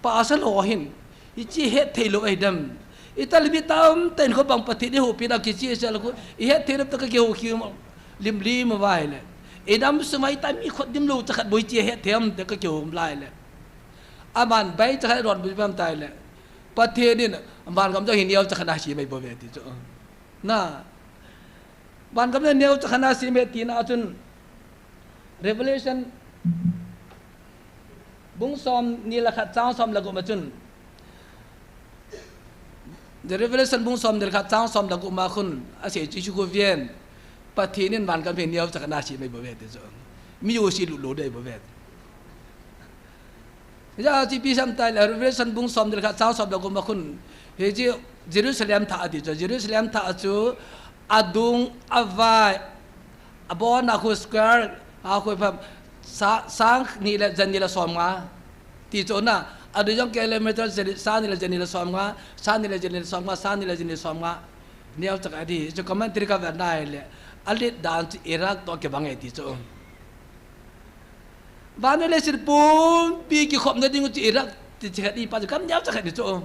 pastor ho hin, Hiche hetthei lou ahi dem. Ita limit tam tah in khopang Pathen ihoupina kiche sel khu, ihetthei lou tah a kakihou khom lim lim uva ahile, inam sunga ita mi khut dimlou chakhat bou hiche hetthei ham tia kakihou lai le, aman bai chakhat ron bou pam tai le, Pathen in vangam jong hi neocha khat a sem ahi bouve ti chu. Na, vangam jong neocha khat a sem ahi tina chun, Revelation bung somni le khat chang som le gup a chun, The Revelation bung somni le khat chang som le gup ma khun asei chu chu khu ven, Pathen in vangam hi neocha khat a sem ahi bouve ti chu. Mi jouse lut lou ding ahi bouve. Hijeh a chu ipi ham itile, Revelation bung somni le khat chang som le gup ma khun, hiche Jerusalem thah ati chu, Jerusalem thah chu adung, avai, abon a khu square a khu pha, sa-, sang ni le jan ni le som nga ti chu na, adung jong kilometer jani, sang ni le jan ni le som nga, sang ni le jan ni le som nga, sang ni le jan ni le som nga. Neocha khat ahi chu commentary kavet na ahile, alet dan chu Iraq toh kibang e ti chu. Vannoi leiset pumpi kikhopna ding chu Iraq ti, ti khat ipa chu gam neocha khat ahi chu.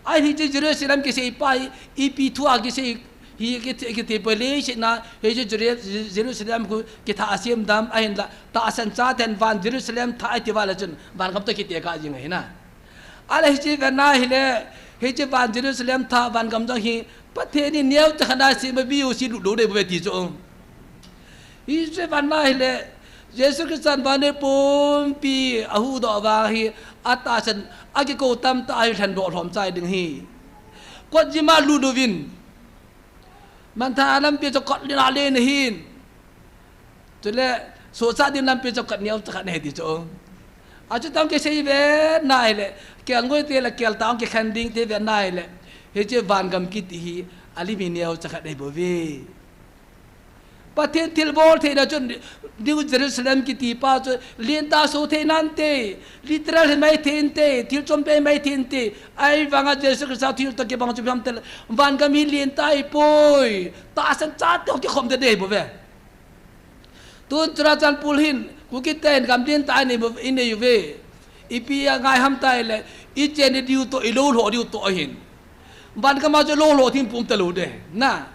Ahin hiche Jerusalem kisei pa hi, ipi thu a kisei, hi kiti, kiti poi leiset na, hiche Jeru-, Jerusalem khu kithah a sem dam, ahinla, tahsan chaten van Jerusalem thah iti uva le chun, vangam toh kitekah jing ahi na. Ahile hiche vet na ahile, hiche van Jerusalem thah vangam jong hi, Pathen in neocha khat a sem ahi, mi jouse lut lou ding ahi bouve ti chu. Hiche vet na ahile, Jesu Christan vannoi pumpi ahuhdoh uva hi, atahsan, akikou tamtah ahi lhendoh lhomcha ding ahi. Kot jima lut uvin, manthan a lampi chu kot len a len ahin. Chule, sohcha ding lampi chu kot neocha khat ahi ti chu. Achuti tah kisei vet na ahile, kelngoi te le keltah kikhen ding te vet na ahile, hiche vangam kiti hi, alim hi neocha khat ahi bouve. Pathen thilbol theina chun, New Jerusalem kiti pa chu, lentah so thei nante, literal hi mai thei inte, thil chompi mai thei inte, ahivanga Jesu Christa thil toh kibang chu ipi ham itile, vangam hi lentah ahipoi, tahsan chate ho kikhopna ding ahi bouve. Tun Churachandpur hin, Kuki ten gam lentah inei bou, inei uve. Ipi angai ham itile, ichen diu toh, ilou lhoh diu toh ahin. Vangam a chu lou lhoh thim pum talou ding. Na.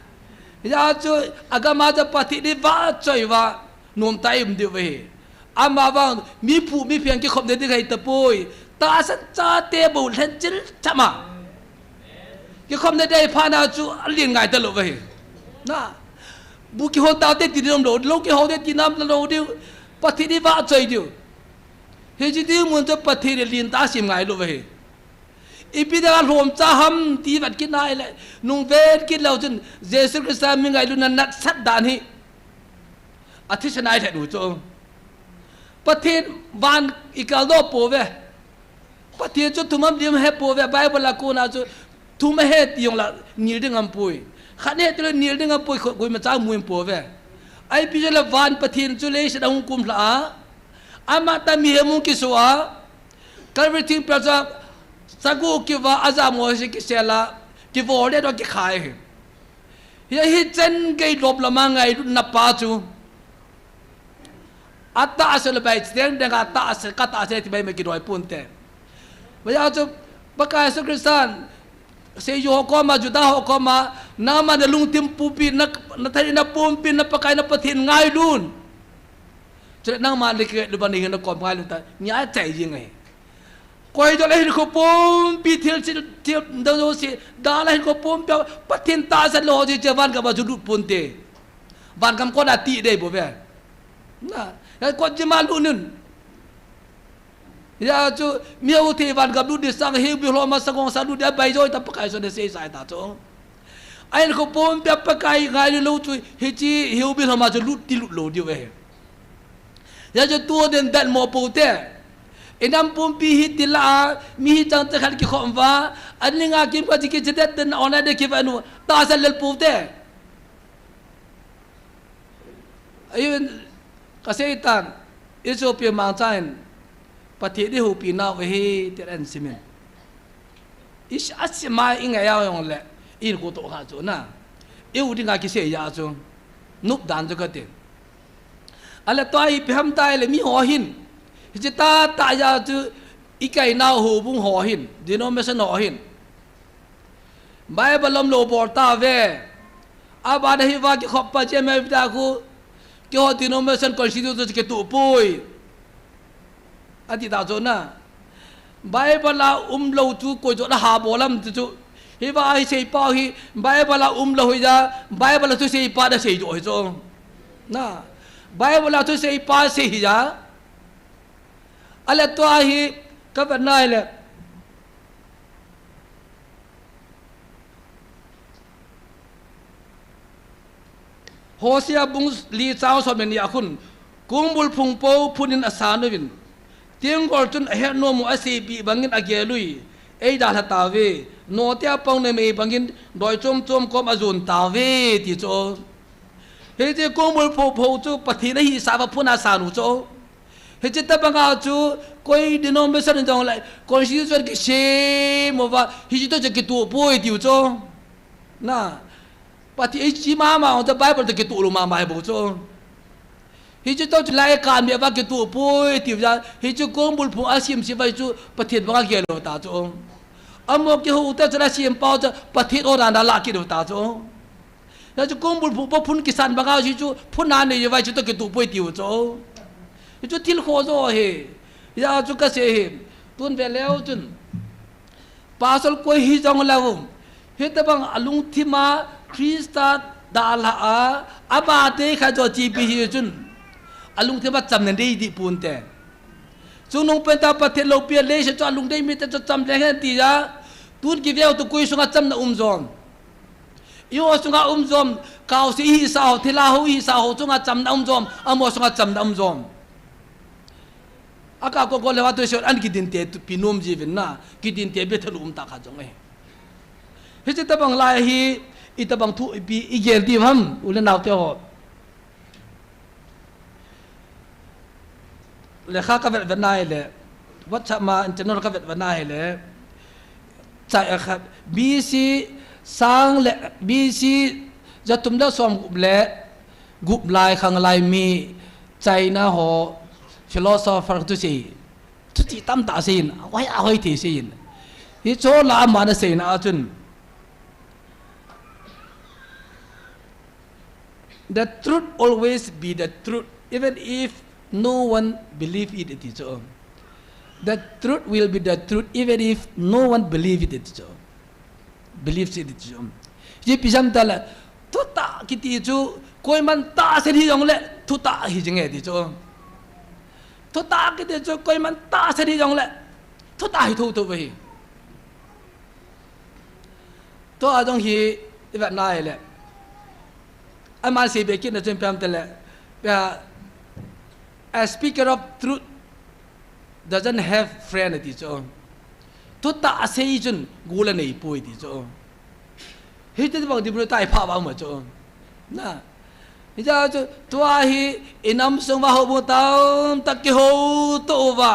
Hijeh a chu, agam a chu Pathen in vahchoi uva, nomtah a um diu ahi. Amavang, mi phu, mi pheng kikhopna ding ahi tapoi. Tahsan chate bou lhenchil chama kikhopna ding ahi phat na chu alen ngai talou ahi. Na. Bu kihon tau te ti nom lou, lou kihou te ti nom lou diu. Pathen in vahchoi diu. Hiche dinmun chu Pathen in lentah a sem ngai lou ahi. Ipi dinga lhomcha ham ti vet kit na ahile, nung vet kit leu chun Jesu Christa mi ngailutna natsat dan hi athisan a ilhen u chu. Pathen van ikal doh pouve. Pathen chu thum ham li ham ahe pouve, Bible a kona chu thum ahe ti jongle nil ding aumpoi. Khat ahe tile nil ding aumpoi, kho-, koimacha mu aum pouve. Ipi jeh a le van Pathen chu leiset a hung kumlha a, amatah mihem hung kiso a, Calvary thingpel chu sagu kiva, ajah mo se kisel a, kivol le toh kikhai ahi. Hiche hi chan gei lop lama ngailutna pa chu, atahsa le bai chiteng deng a tahsa, katahsa ti bai ma kidoi ponte. Hijeh a chu, Pakai Jesu Christan, seijou ho koma, Juda ho koma, nangma nalungthim pumpi, na, nathaneina pumpi, na Pakai na Pathen ngailun. Chule nangma le kei le ban hi nakom ngailun ta, nia chai jing ahi. Koidol a hinkho pumpi thil chil, thil dang jouse, dal a hinkho pumpi, Pathen tahsan lou ho chu hiche vangam a chu lut ponte. Vangam kot a ti ding ahi bouve. Na, ya kot jima lut un. Hijeh a chu, mi hou thei vangam lut ding sang, heubi lhoma sangong sa lut ding, abai joi ta Pakai Jesu in asei sai ta chu. Ahinkho pumpi a Pakai ngailu lou chu, hiche heubi lhoma chu lut ti lut lou diu ahi. Hijeh a chu tu den dan mo poute. Inam pumpi hi ti la a, mi hi chang chakhat kikhom uva, aning a kim khat kiche det den online a kivet u, tahsan lel poute. Ahin, kasei tan, isopi mangcha in, Pathen ihoupi nau ahi, ti ahin simin. Is-, asima ingai a jongle, ihinkho toh kha chu na. Iu dinga kisei a chu, nop dan chu kati. Ahile tua ipi ham itile miho hin, hiche tahtah a chu, Ikainau houbung ho hin, denomination ho hin, Bible umlou bol tauve. Abana hiva kikhop pa che me ta khu, keiho denomination constitution chu kituh poi, ati ta chu na. Bible a umlou chu koi chu naha bol am ti chu. Hiva hi seipau hi Bible a umlou hi ja, Bible a thuseipa nasei jo hi chu. Na. Bible a thuseipa sei hi ja. Ale tua hi ka vet nai le. Hosea bung li chang som le ni a khun, kong bulphung po phun in asan uvin, tiang gol chun ahet nom u asei bih bangin agel ui, eidalha tauve, note a pang numei bangin doi chom chom kom ajon tauve, ti chu. Hiche kong bulphung po chu Pathen ahisah uva phun asan u chu. Hiche tabanga chu koi denomination in jong le constitution kisem uva, hiche toh chu kituh poi tiu chu. Na, Pathen hiche mama chu Bible toh kituh lou mama hi bou chu. Hiche toh chu lai kan me uva kituh poi tiu ja, hiche kong bulphung asem sem uva chu Pathen banga gel lou ta chu. Amaho kihou ta chu asem pau chu Pathen o dan a la kit lou ta chu. Hijeh chun kong bulphung po phun kisan banga hichu phun a nei uva hichu toh kituh poi tiu chu. Hichu thil khoh jo hi. Hijeh chun kasei hi. Tun ve leu chun, pastor koi hijong leu, hitabang alungthim a Christa dalha a, ama te kha jo chipi hichun, alungthim a chamna nei dih pon te. Chungnung penta Pathen loupi a leiset chu alungdei mite chu cham leng hen ti ja. Tun kiveu tu koi sunga chamna um jom? Eiho sunga um jom, kaose ihisah ho, thilha ho ihisah ho chunga chamna um jom, amaho sunga chamna um jom? Aka kongkong leuva tu se an kidinte tu pi nom jiuvin na, kidinte Bethel um ta kha jong e. Hiche tabang lai hi, itabang thu ipi igel diu ham, u le nao te ho. Lekha ka vet vet nai le, WhatsApp ma internal ka vet vet nai le, chai a khat, B C sang le, B C jathum le som gup le gup lai khang lai mi China ho philosopher tu sei, thuti tamtah sei in, ahoi ahoi thei sei in. Hichu la ama na seina a chun, "The truth always be the truth, even if no one believe it," ati chu. "The truth will be the truth, even if no one believe it," ati chu. Believe it, ati chu. Ipi jeh ham itile, thutah kiti chu, koiman tahsan hijong le, thutah hijing e ati chu. Thutah kiti chu, koiman tahsan hijong le, thutah hi thotho ahi. Tua jong hi, i vet nai le. Aman sei be kit na chun ipi ham itile, a speaker of truth doesn't have friend ati chu. Thutah asei chun gol anei poi ati chu. Hiti bang diplo tai pha ba ma chu. Na. Hijeh chun tua hi i nam sung uva houbung tamtah kihouto uva,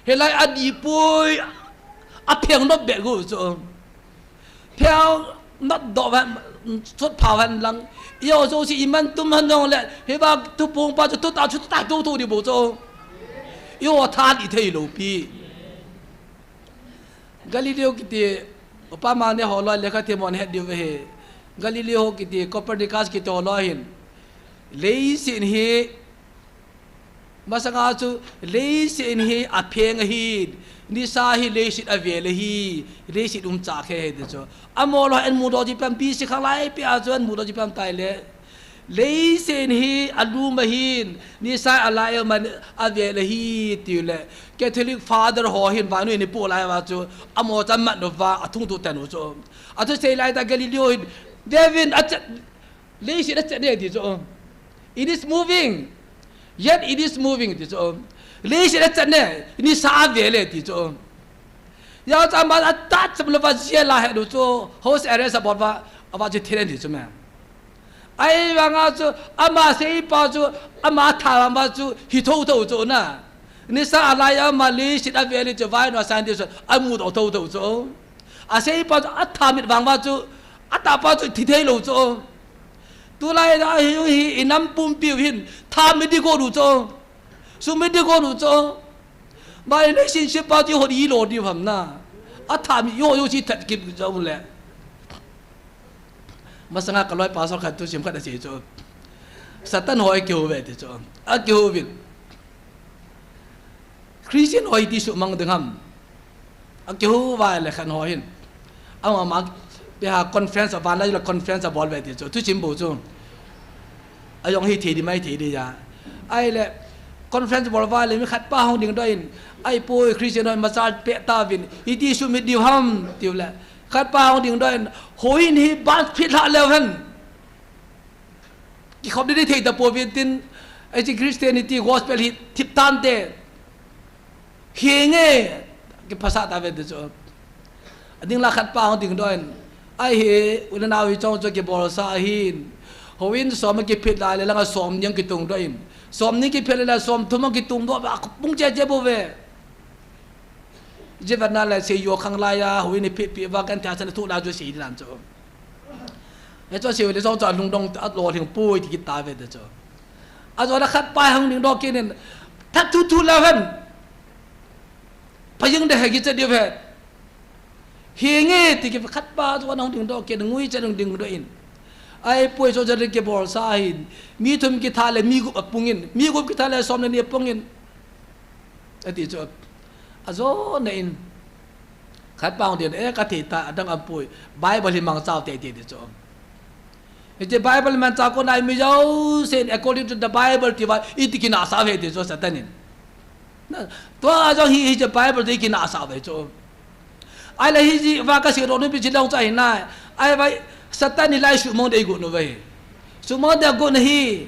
hilai adih poi, apheng nop beh u chu. Pheng nop doh uva, sot pha uva lang. Eiho jouse iman tum hen jong le, hiva thupong pa chu thutah chu thutah thotho ding bou chu. Eiho tha dih thei lou pi. Galileo kiti, upa mangni ho loi lekha themmo nahet diu ahi. Galileo kiti, Copernicus kiti ho loi hin, leiset hi, masanga chu, leiset hi apheng ahi, nisa hi leiset avel ahi, leiset umcha khe ahi ti chu. Amaho loi hin amudoh ji pem, B C khanglai pia chu amudoh ji pem tai le. Leiset hi alum ahin, nisa alai a man avel ahi tiu le, Catholic Father ho hin vannoi in ipoh lai uva chu, amaho chu amat uva, athung tu ten u chu. Athusei lai tah Galileo hin, Devin, achat, leiset achat ne ti chu. It is moving. Yet it is moving ti chu. Leiset achat ne, nisa avel e ti chu. Hijeh chun ama atah cham louva jail a ahet u chu, house arrest abol uva, ava chu thil en ti chu me. Ahivanga chu, ama seipa chu, ama tha vang uva chu, hi thotho chu na. Nisa alai a ama leiset avel e chu, vannoi a scientist chu, amudoh thotho chu. Aseipa chu, atha mit vang uva chu, atahpa chu, thi thei lou chu. Tulai a hi, hi, i nam pumpi u hin, tha mit ding got u chu. Sum mit ding got u chu. Ba relationship pa ti hot i lo di ham na. A tha mi yo yo si that kip jo le. Masanga ka loi pastor khat thusim khat asei chu. Satan ho akihou ve ti chu. Akihou vin. Christian ho iti sumang ding ham. Akihou va le khan ho hin. Ama ma pe ha conference a van la conference a bol ve ti chu. Thusim bou chu. Ajong hi thei di mai thei di ya. Ai le conference bol va le mi khat pa hung ding doh in. Ai poi Christian ho machal pe ta vin. Iti sumit diu ham tiu le. Khat pa hung ding doh in. Houin hi ban phit hla leu hen. Kikhop ding thei ta pouvin tin, hiche Christianity gospel hi thip tante. Hi nge, kiphasa ta ve ti chu. Ading la khat pa hung ding doh in. Ai hi, u le nau hi chong chu kibolsa ahin. Houin som kiphit lai le langa som ni kitung doh in. Som ni kiphit lai le som thum kitung doh, a pung che che bouve. Jivatna le sei yo khang lai a, houin hi phit phit va kan thia san thu la chu sei di nan chu. Hichu sei le chong chu lungdong a lolhing poi ti kit ta ve ti chu. Ajo la khat pa hung ding doh kit in, that thu thu la hen. Phajing de he kicha diu ve. Hi nge ti ki khat pa chu hung ding doh kit in, ngui cha ding ding doh in. Ai poi chu cha ding kibolsa hin. Mi thum kitha le mi gup apung in. Mi gup kitha le som le ni apung in. Ati chu. Ajo na in. Khat pa hung ding e ka thei ta adang ampoi. Bible hi mangcha u te ti ti chu. Hiche Bible mangcha kon a mi jousen according to the Bible ti va iti kinasa ve ti chu Satan in. Na, tua jong hi, hiche Bible ti kinasa ve chu. Ai le hiji va ka sei doh nu pi chi long cha hi na. Ai va Satan in lai sumang ding got nu ve. Sumang ding got na hi.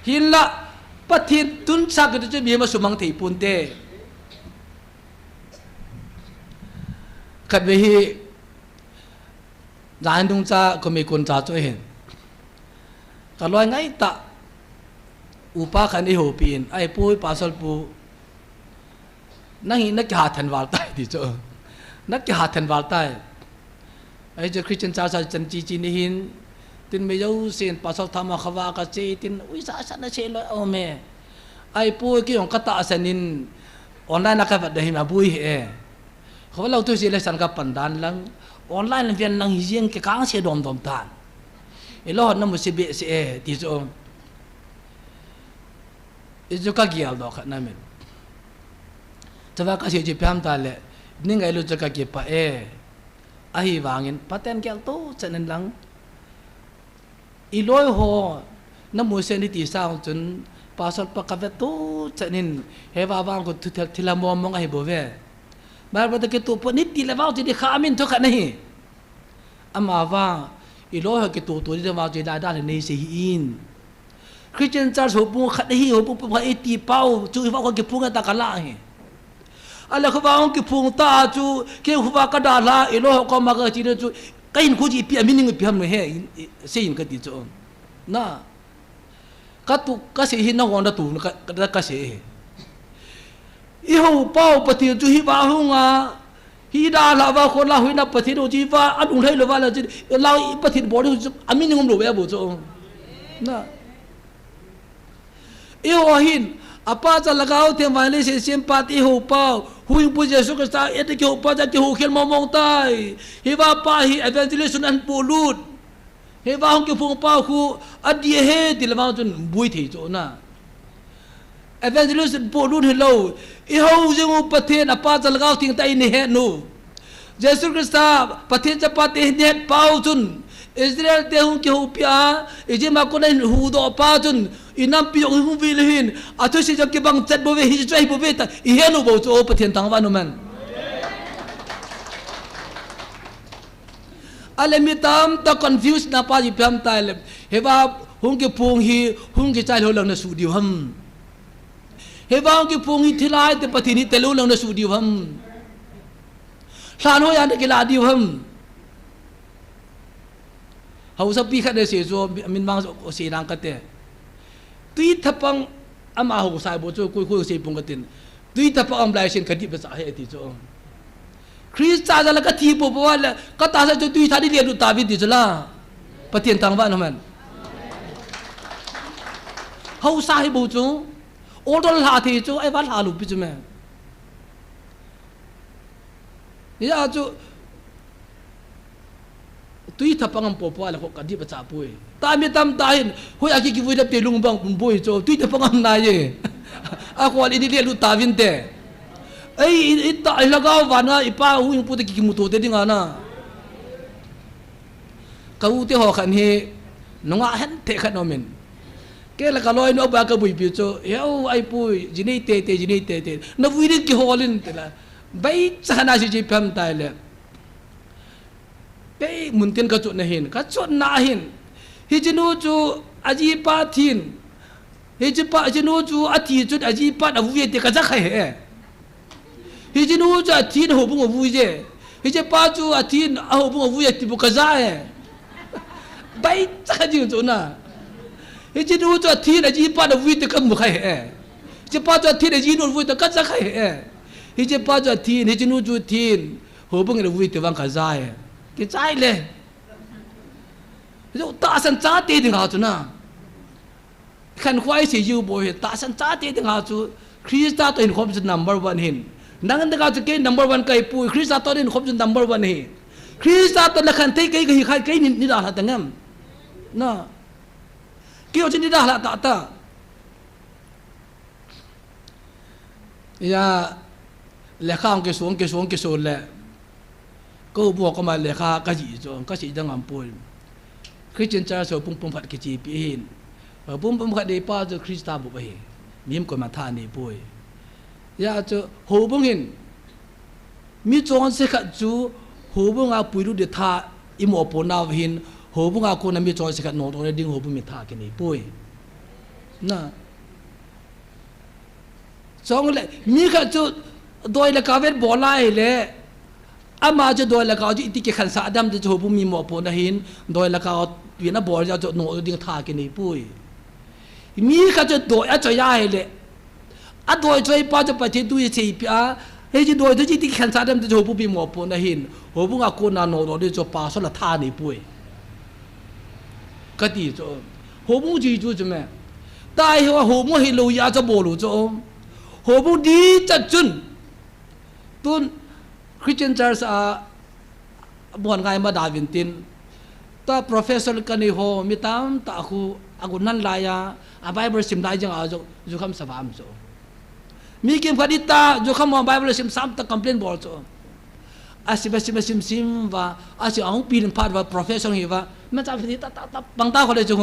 Hinla Pathen tun sa kiti chu mi ma sumang thei pon te. Khat ve hi, jan dung cha, khomi kon cha chu hin. Ka loi ngai ta. Upa khat in eihoupi in, ai poi pastor pu. Nang hi na kiha than val tai ti chu. Na kiha than val tai. Ai chu Christian cha cha chan chi chi ni hin. Tin mi jousen pastor thama khava ka che tin, ui sa sa na che lo o me. Ai poi kei jong ka tahsan in online a ka vet da hi ma bui he. Kho lo tu si le san ka pan dan lang. Online le vian lang hi jeng ke kang se dom dom tan. I lo na mu si be si e ti chu. I chu ka gial doh khat na min. Chava ka sei chi piam ta le. Ning ai lu chu ka kipa e. Ahivangin Pathen gel tu chan in lang. I loi ho, na mu se ni ti sang chun, pastor pa ka vet tu chan in, hiva vang ko thu thil, thil a mong mong ahi bou ve. Bible ta kitu po ni ti le vang chu di kha min thu khat na hi. Ama vang, i loi ho kitu tu di vang chu da da le nei se hi in. Christian Church houbung khat hi, houbung pa i ti pau, chu i va ko kiphung ta ka la hi. Ale khovah hung kiphung ta chu, kei khovah ka dalha, i loi ho koma ka che chu, ka hinkho chu ipi a meaning ipi ham he, in, i, sei in ka ti chu. Na, ka tu, ka sei hi na hon da tu, ka, ka, ka sei hi. I hou pau Pathen chu hiva hung a, hi dalha va kho la hui na Pathen chu hiva, a lunglhai lou va la chu, la i Pathen bol chu, a meaning um lou ve bou chu. Na. Eiho hin, apa cha lhagao theng vanlei seisempa te eiho pau, Huhhingpu Jesu Christa, ete kihou pa cha kihou khel mong mong tai. Hiva pa hi evangelist in ahin polut. Hiva hung kiphong pa khu, adih e ti le vang chun bui thei chu na. Evangelist in polut hilou. Eiho jing u Pathen apa cha lhagao theng ta in ahet u. Jesu Christa, Pathen chapa te hin het pau chun, Israel te hung kihoupi a, Egypt a kon a hin huhdoh pa chun, i nampi jong hung vil hin, a thusei jong kibang chet bou ve, hiche chu ahi bou ve ta, i het u bou chu, o Pathen thangvah in um hen. Ale mi tamtah confuse na pa ji piam tai le, hiva hung kiphong hi, hung kichai lou lang na suh diu ham. Hiva hung kiphong hi thilha te Pathen hi te lou lang na suh diu ham. Lhan hoi a na kila diu ham. Haosapi khat asei chu, min mang chu asei lang kate. Tui thapang ama haosa bou chu, koi koi sei pong katin. Tui thapang um lai sin ka dih pasa he ati chu. Christa jal a ka thi popo le, ka tahsa chu tui tha di le lut ta vi ti chu la. Pathen thangvah in um hen. Haosa hi bou chu. Oldol lha thei chu, ai va lha lou pi chu me. Hia chu, tui thapang am popo a le kho ka dip a cha pui. Ta mi tam ta hin, hoi a ki kivui dap te lung bang pun pui chu, tui thapang am na ye. A khol i di le lu ta vin te. Ei, i, i ta, i lagau vana, i pa hu ing pu te ki kimu to te ding a na. Ka u te ho khan hi, nunga hen te khan omin. Ke la ka loi nu ba ka bui pi chu, heu ai pui, ji nei te te, ji nei te te. Na vui ding ki holin te la. Bai cha na si ji pam tai le. Kei mun tin ka chutna hin, ka chutna hin. Hiche nu chu a jipa thin. Hiche pa, hiche nu chu a thi chun a jipa a vui te ka ja khai he. Hiche nu chu a thin a houbung a vui je. Hiche pa chu a thin a houbung a vui ti bu ka ja he. Bai cha ka jing chu na. Hiche nu chu a thin a jipa a vui te ka mu khai he. Hiche pa chu a thin a jinu a vui te ka ja khai he. Hiche pa chu a thin, hiche nu chu thin. Houbung in a vui te vang ka ja e. Kichai le. Yo, tahsan chate ding ha chu na. Khan khoi se yu bo he, tahsan chate ding ha chu. Krista to hin khom chu number one hin. Nang ding ha chu kei number one kai pui, Krista to hin khom chu number one hi. Krista to la khan thei kei ka hi khai kei ni, ni da ha ta ngam. Na. Kei o chu ni da ha ta ta. Ya, lekha ang kisu, ang kisu, ang kisu le. Ko bu ko ma lekha ka ji chu, ka si dang am pui. Christian Church ho pum pum khat kichi pi hin. Ho pum pum khat dei pa chu Krista bu ba hi. Mim ko ma tha ni pui. Ya chu, houbung hin. Mi chonse khat chu, houbung a puilut ding tha i mo po nau hin, houbung a kona mi chonse khat nodoh le ding houbung mi tha kinei pui. Na. Chong le, mi khat chu doi le ka vet bol a hile, ama chu doi le ka chu iti kikhansah dam te chu houbung mi mo po na hin, doi le ka pi na bol ja chu nodoh ding tha kinei pui. Mi khat chu doi a choi a hile, a doi choi pa chu Pathen thu i sei pi a, hiche doi chu iti kikhansah dam te chu houbung mi mo po na hin, houbung a kona nodoh ding chu pastor la tha nei pui. Ka ti chu. Houbung ji chu chu me. Tai ho houbung hi lo ya cha bol u chu. Houbung di chat chun. Tun Christian Church a bon ngai ma da vin tin. Ta professor ka ni ho mi tam ta khu a gu nan la ya. A Bible sim lai jang a ju, ju kham sa vam chu. Mi kim khat i ta, ju kham Bible sim sam ta complain bol chu. A sim, a sim, a sim, sim va, a sim a hung pin phat va, professor hi va. Ma cha phi ta, ta, ta, bang ta kho le chu.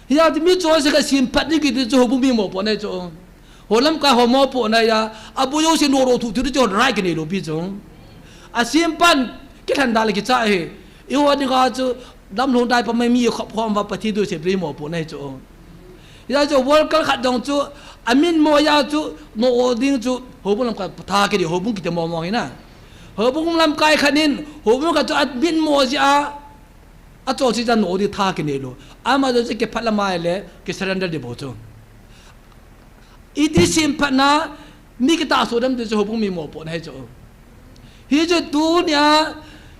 Hia ti mi chu se ka sim phat ni ki ti chu houbung mi mo po na chu. Ho lamkai ho mo po na ya, a bu yo si no ro thu thu chu rai ki nei lo pi chu. A sim pan, ki than da le ki cha he. I ho ni ka chu, dam lhung dai pa mai mi khop khom va Pathen thu se pri mo po na chu. Ya chu worker khat dong chu, a min mo ya chu, nodoh ding chu, houbung lamkai tha ki di, houbung kiti mo mo hi na. Houbung lamkai khat in, houbung khat chu a min mo ji a, a cho si cha nodoh ding tha kinei lo. Ama chu kiphat la mai le, ki surrender di bo chu. Iti sim phat na, mi kita so dam te chu houbung mi mo po na hi chu. Hi chu tunia,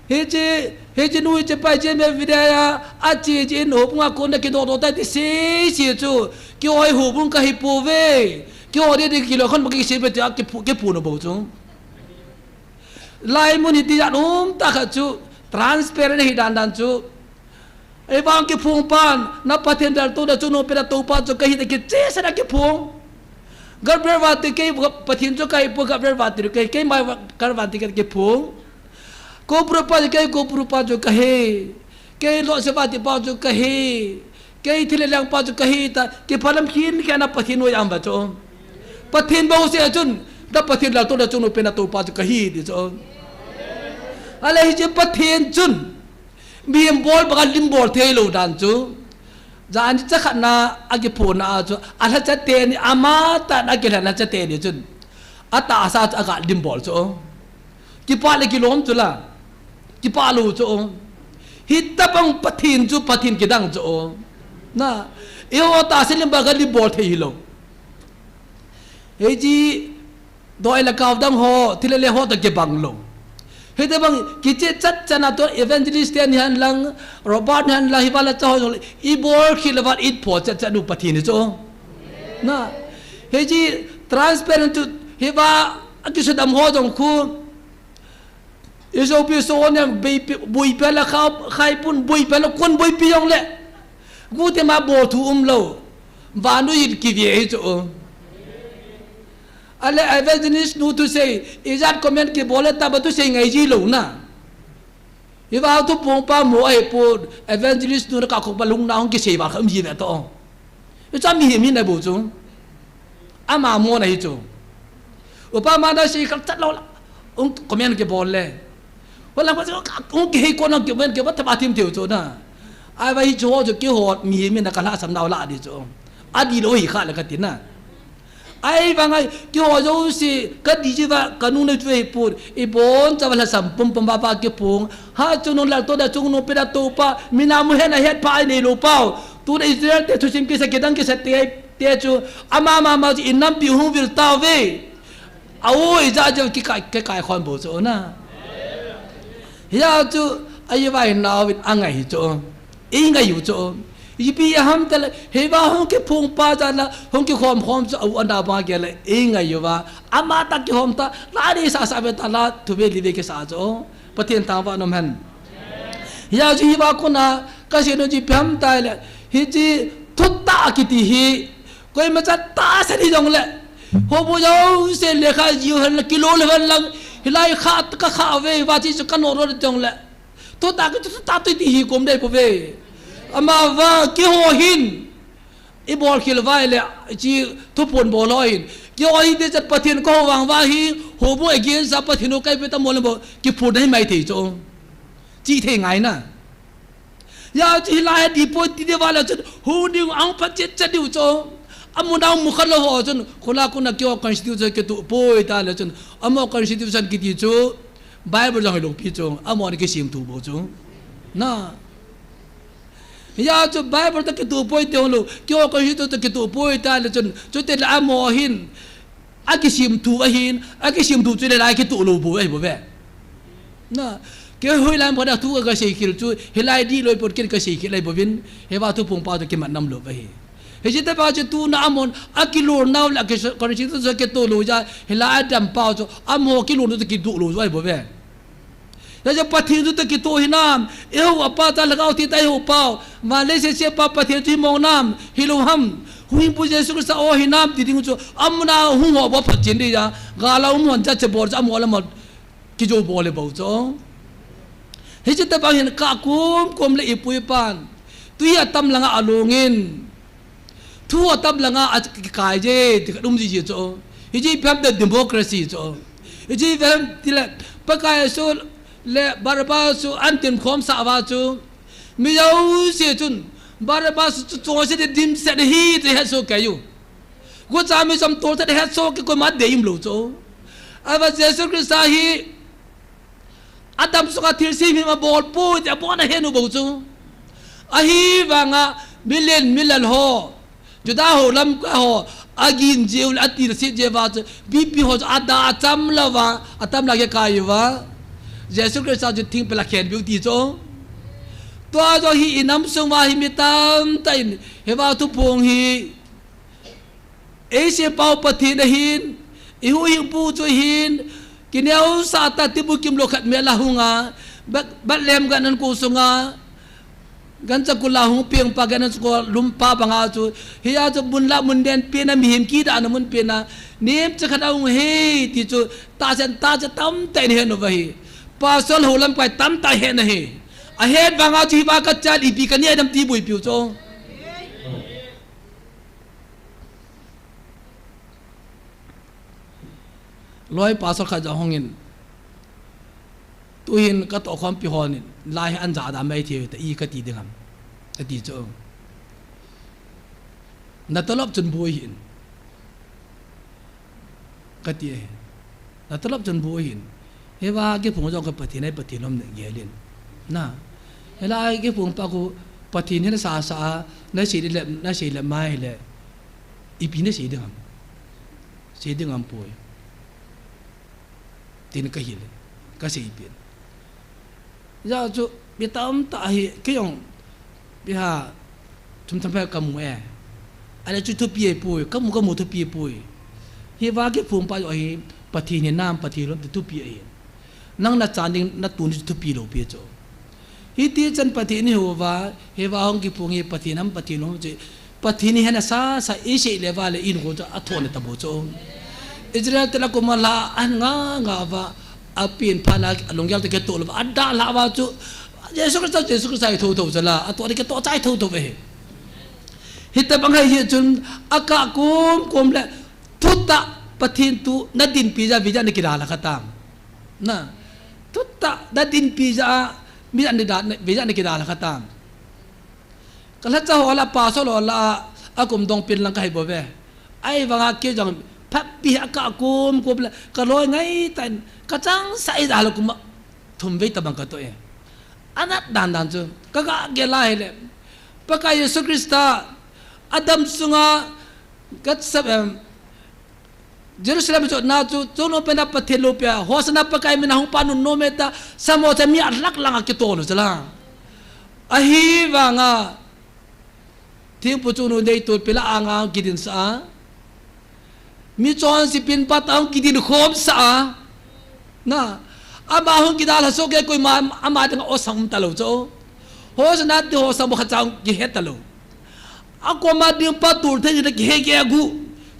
hiche, hiche nu hiche pa hiche me video a, a che che in houbung a kona kidoh doh ta ti se se chu. Kihoi houbung ka hi pouve. Kihoi ding ding kilo khon ba ki se be ti a ki pu, ki pu no bo chu. Lai mun hi ti jan um ta kha chu. Transparent hi dan dan chu. Ei vang kiphong pan, na Pathen dalto na chu no pe na to pa chu ka hi ta kiche sa na kiphong. Gabriel vati kei Pathen chu ka hi pu Gabriel vati kei, kei mai va-, kar vati kei kiphong. Ko pru pa kei ko pru pa chu ka hi. Kei lo se vati pa chu ka hi. Kei thile lang pa chu ka hi ta, ki phalam khin kei na Pathen noi am va chu. Pathen bo se chun, na Pathen dalto na chu no pe na to pa chu ka hi ti chu. Ale hi chu Pathen chun. Mihem bol banga lim bol thei lo dan chu. Jan cha khat na a kiphong na a chu. A lhacha teni ama ta na kilhan lhacha teni chun. A tahsa chu a ga lim bol chu. Kipah le kilom chu la. Kipah lo chu. Hi tabang Pathen chu Pathen kidang chu. Na. Eiho tahsa lim banga lim bol thei hi lo. Hei chi Doi le kau dang ho, thile le ho ta kibang lo. Hiti bang, kiche chat chan a to evangelist te ni han lang, Robert ni han lang, hi va la cha ho jong le, i bol khi le va it pho chat chat nu Pathen ni chu. Na, hei chi transparent chu, hi va, a kisudam ho jong khu, Isopi so nem beipi, boipi la kha, khai pun boipi la kon boipi jongle. Gute ma bol thu umlou. Vanu it kive hi chu. Ale evangelist nu thusei, ijat comment kibol le taba thusei ngai ji lou na. Hiva thuphong pa mo ahi pon, evangelist nu ka khop ba lungna hung kisei val kha um ji ve to. Hicha mihem hi na bou chu. Ama mo na hi chu. Upa ma da sei kha chat lou la. Hung comment kibol le. Wala pa chu hung kihei kon hung comment kibol taba thim theu chu na. Ahivang hi chu ho chu kihot mihem hi na ka lhasam nau la di chu. Adih lou hi kha le kati na. Ahivang a, keiho jouse, kadih jiuva, kanung nei chu hipon, ibon chauva lhasam pumpum vava kiphong. Ha chungnung lal to da chungnung peda topa, mina mu hena hetpha a inei lou pau. Tuna Israel te thusim kisa kidang kisa te, te chu, ama mama chu inampi hung vil tauve. Aoi ja ja kikai, kikai khom bou chu na. Hia chu, ahi vai nauvin angai hi chu. Ingai u chu. Ipi ham tale, hiva hung kiphong pa jana, hung kikhom khom chu, au anda ba gele, ingai uva. Ama ta kihom ta, la di sa sa ve ta la, thu ve li ve kisa chu. Pathen thangvah nom hen. Hia chu hiva kona, kasei nom chu ipi ham tale, hiche thutah kiti hi, koima cha tahsan hi jongle. Houbung jouse lekha jiu hen la, kilou le hen lang, hilai kha, ka kha ve, va chi chu ka no ro jongle. Thutah kiti, thutah kiti hi kom dei pouve. Ama va keiho hin. Ibol khel vai le, chi thuphon bol ho hin. Keiho hin te chat Pathen ko vang va hi, houbung against a Pathen ho kai pe ta mo le bou, kiphon hi mai thei chu. Chi thei ngai na. Hia chu hilai a di poi ti de va le chun, hu ding ang pha chet chet diu chu. Amu nau mu kha lou ho chun, khola kona keiho constitution kitoh poi ta le chun, amaho constitution kiti chu, Bible jong hilou pi chu, amaho ni kisem thu bou chu. Na. Hia chu Bible toh kitoh poi ti hung lou, keiho constitution toh kitoh poi ta le chun, chutile amaho hin, akisem thu ahin, akisem thu chu hilai a kitoh lou bou ahi bou ve. Na, kei hoilam pha da thu ka sei khel chu, hilai di loi pot ken ka sei khel ahi bouvin, hiva thuphong pa chu kimat nam lou ahi. Hiche te pa chu tuna amahon, akilou nau le, aki constitution chu kitoh lou ja, hilai a dam pau chu, amaho kilou nau chu kitoh lou chu ahi bou ve. Hijeh a Pathen chu toh kitoh hinam, eiho a pa cha lhagao theng tah eiho pau, van leiset sempa Pathen chu himong nam, hilou ham, huhhingpu Jesu Christa o hinam ti ding chu, amuna hung ho bou phat chen ding ja, gal a um hon cha che bol cha amaho le amaho kijou bol le bou chu. Hiche tobang hin kah kom kom le ipu ipan, tui atam langa alungin, Thu atam langa akikai je, ti khat um ji ji chu. Hiche ipi ham tile democracy chu. Hiche ipi ham tile, Pakai Jesu le Barabbas chu ahin tin khom sah uva chu. Mi jouse chun, Barabbas chu chonset dimset ahi ti hetsoh kei u. Gucha mi chom tolset hetsoh kei koima dei um lou chu. Ahivang Jesu Christa hi, Adam sunga thilse himhim abol poi ti abon ahet u bou chu. Ahivanga milen milal ho, Juda ho lamkai ho, agin jeh u le atilse jeh uva chu, B P ho chu ada acham louva, atam langa akai uva. Jesu Christa chu thingpel a khen beu ti chu. Tua jong hi inam sung uva hi mi tamtah in, hiva thuphong hi, Eisempau Pathen ahin, ihuhhingpu chu ahin, kineosah tah tibukim lou khat mel a hunga, Beth-, Bethlehem gan an ko sunga, gancha kul a hung pengpa gan an ko lumpa banga chu, hia chu mun lah mun den pena mihem kidahna mun pena, nemcha khat ahung e ti chu, tahsan tahcha tamtah in ahet u ahi. Pastor ho lamkai tamtah ahet ahi. Ahet vanga chu hiva kachal ipi kanei dem ti boipiu chu. Loi pastor khat jong hungin, tuhin katoh khompi hon in, lai hi an jada mai thei ta i kati ding ham. Ati chu. Na tolop chun boi hin. Kati ahi. Na tolop chun boi hin. Hiva kiphong jong ka Pathen ahi Pathen lom nei gelin. Na. Hilai kiphong pa khu Pathen hin sasa a, nasei le, nasei le mai le. Ipi nasei ding ham. Sei ding ham poi. Tin kahil. Kasei pin. Hijeh chun, mi tamtah hi, kei jong, biha, thum thum pha kamu e. Ahile chu thupi ahipoi, kamu, kamu thupi ahipoi. Hiva kiphong pa jong hi, Pathen hinam, Pathen lom ti thupi ahi. Nang na chan ding na tuni chu thupi lou pi chu. Hiti chan Pathen i hou va, hiva hung kiphong hi Pathen ham Pathen lou chu. Pathen hi hena sasa i sei le va le in ko chu a thona ta bo chu. Israel te la ko ma la an nga nga va a pin pha na a lunggel te ke to lo va a da la va chu. Jesu Christa, Jesu Christa i tho tho cha la a to ke to cha i tho tho ve. Hita bang hai hi chun a ka kum kum le thuta Pathen tu na dinpi ja vija na kila la khatam. Na, thuta na dinpi ja a, mi an da, vija na kila la khatam. Ka la cha ho la pa so lo la a kum dong pin lang ka hai bo ve. Ai vanga ke jong phat pi a ka kum kum le ka loi ngai tan ka chang sa i da lo kum thum vei ta bang ka to e. Anat dan dan chu ka ga ge la hi le. Pakai Jesu Christa Adam sunga gat sab em Jerusalem chu na chu chu no pena Pathen lou pia Hosanna Pakai mina hung pa nun no me ta samo cha mi a lak lang a ki to lo cha la. Ahi vanga Thingpu chu nu dei tu pila anga kidin sa a. Mi chon si pin pat ang kidin khom sa a. Na. Ama hung kidal ha so ke koima ama ding o sang um ta lo cho. Hosanna ti ho sang bo kha chang ki he ta lo. A koima ding pa tur the ni ki he ke gu.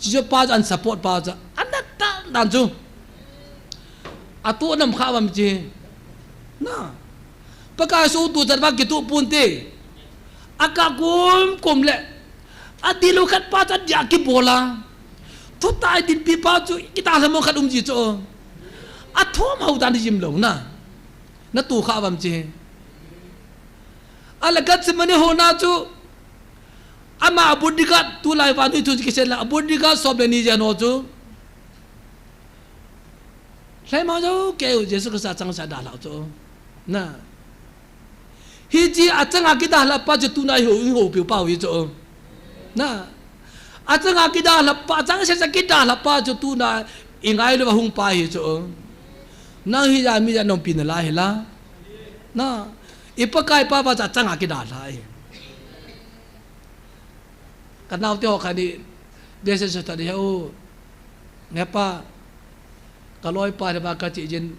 Chi cho pa an support pa cha. An na ta dan chu. A tu nam kha vam chi. Na. Pakai su tu chan va ki tu pun te. A ka kum kum le. A ti lo khat pa chan dia ki bola. Thu tai din pi pa chu ki ta la mo khat um ji cho. A thom hau dan jim lo na. Na tu kha vam chi. A la kat se mani ho na chu. Ama bodyguard tu lai va nu thu ki se la bodyguard so be ni je no chu. Hlai ma jo ke u Jesu Christa chang sa da la cho. Na. Hi chi a changa ki da la pa chu tu na i ho i ho piu pa u hi cho. Na. A changa ki da la pa chang se sa ki da la pa chu tu na i ngai lo hung pa hi cho. Nang hi ja mi ja nong pi na la hi la. Na. I Pakai pa va cha changa ki da la hi. Ka nau te ho kha ni, de se sa ta ni he u. Nge pa, ka loi pa de ba ka chi jin,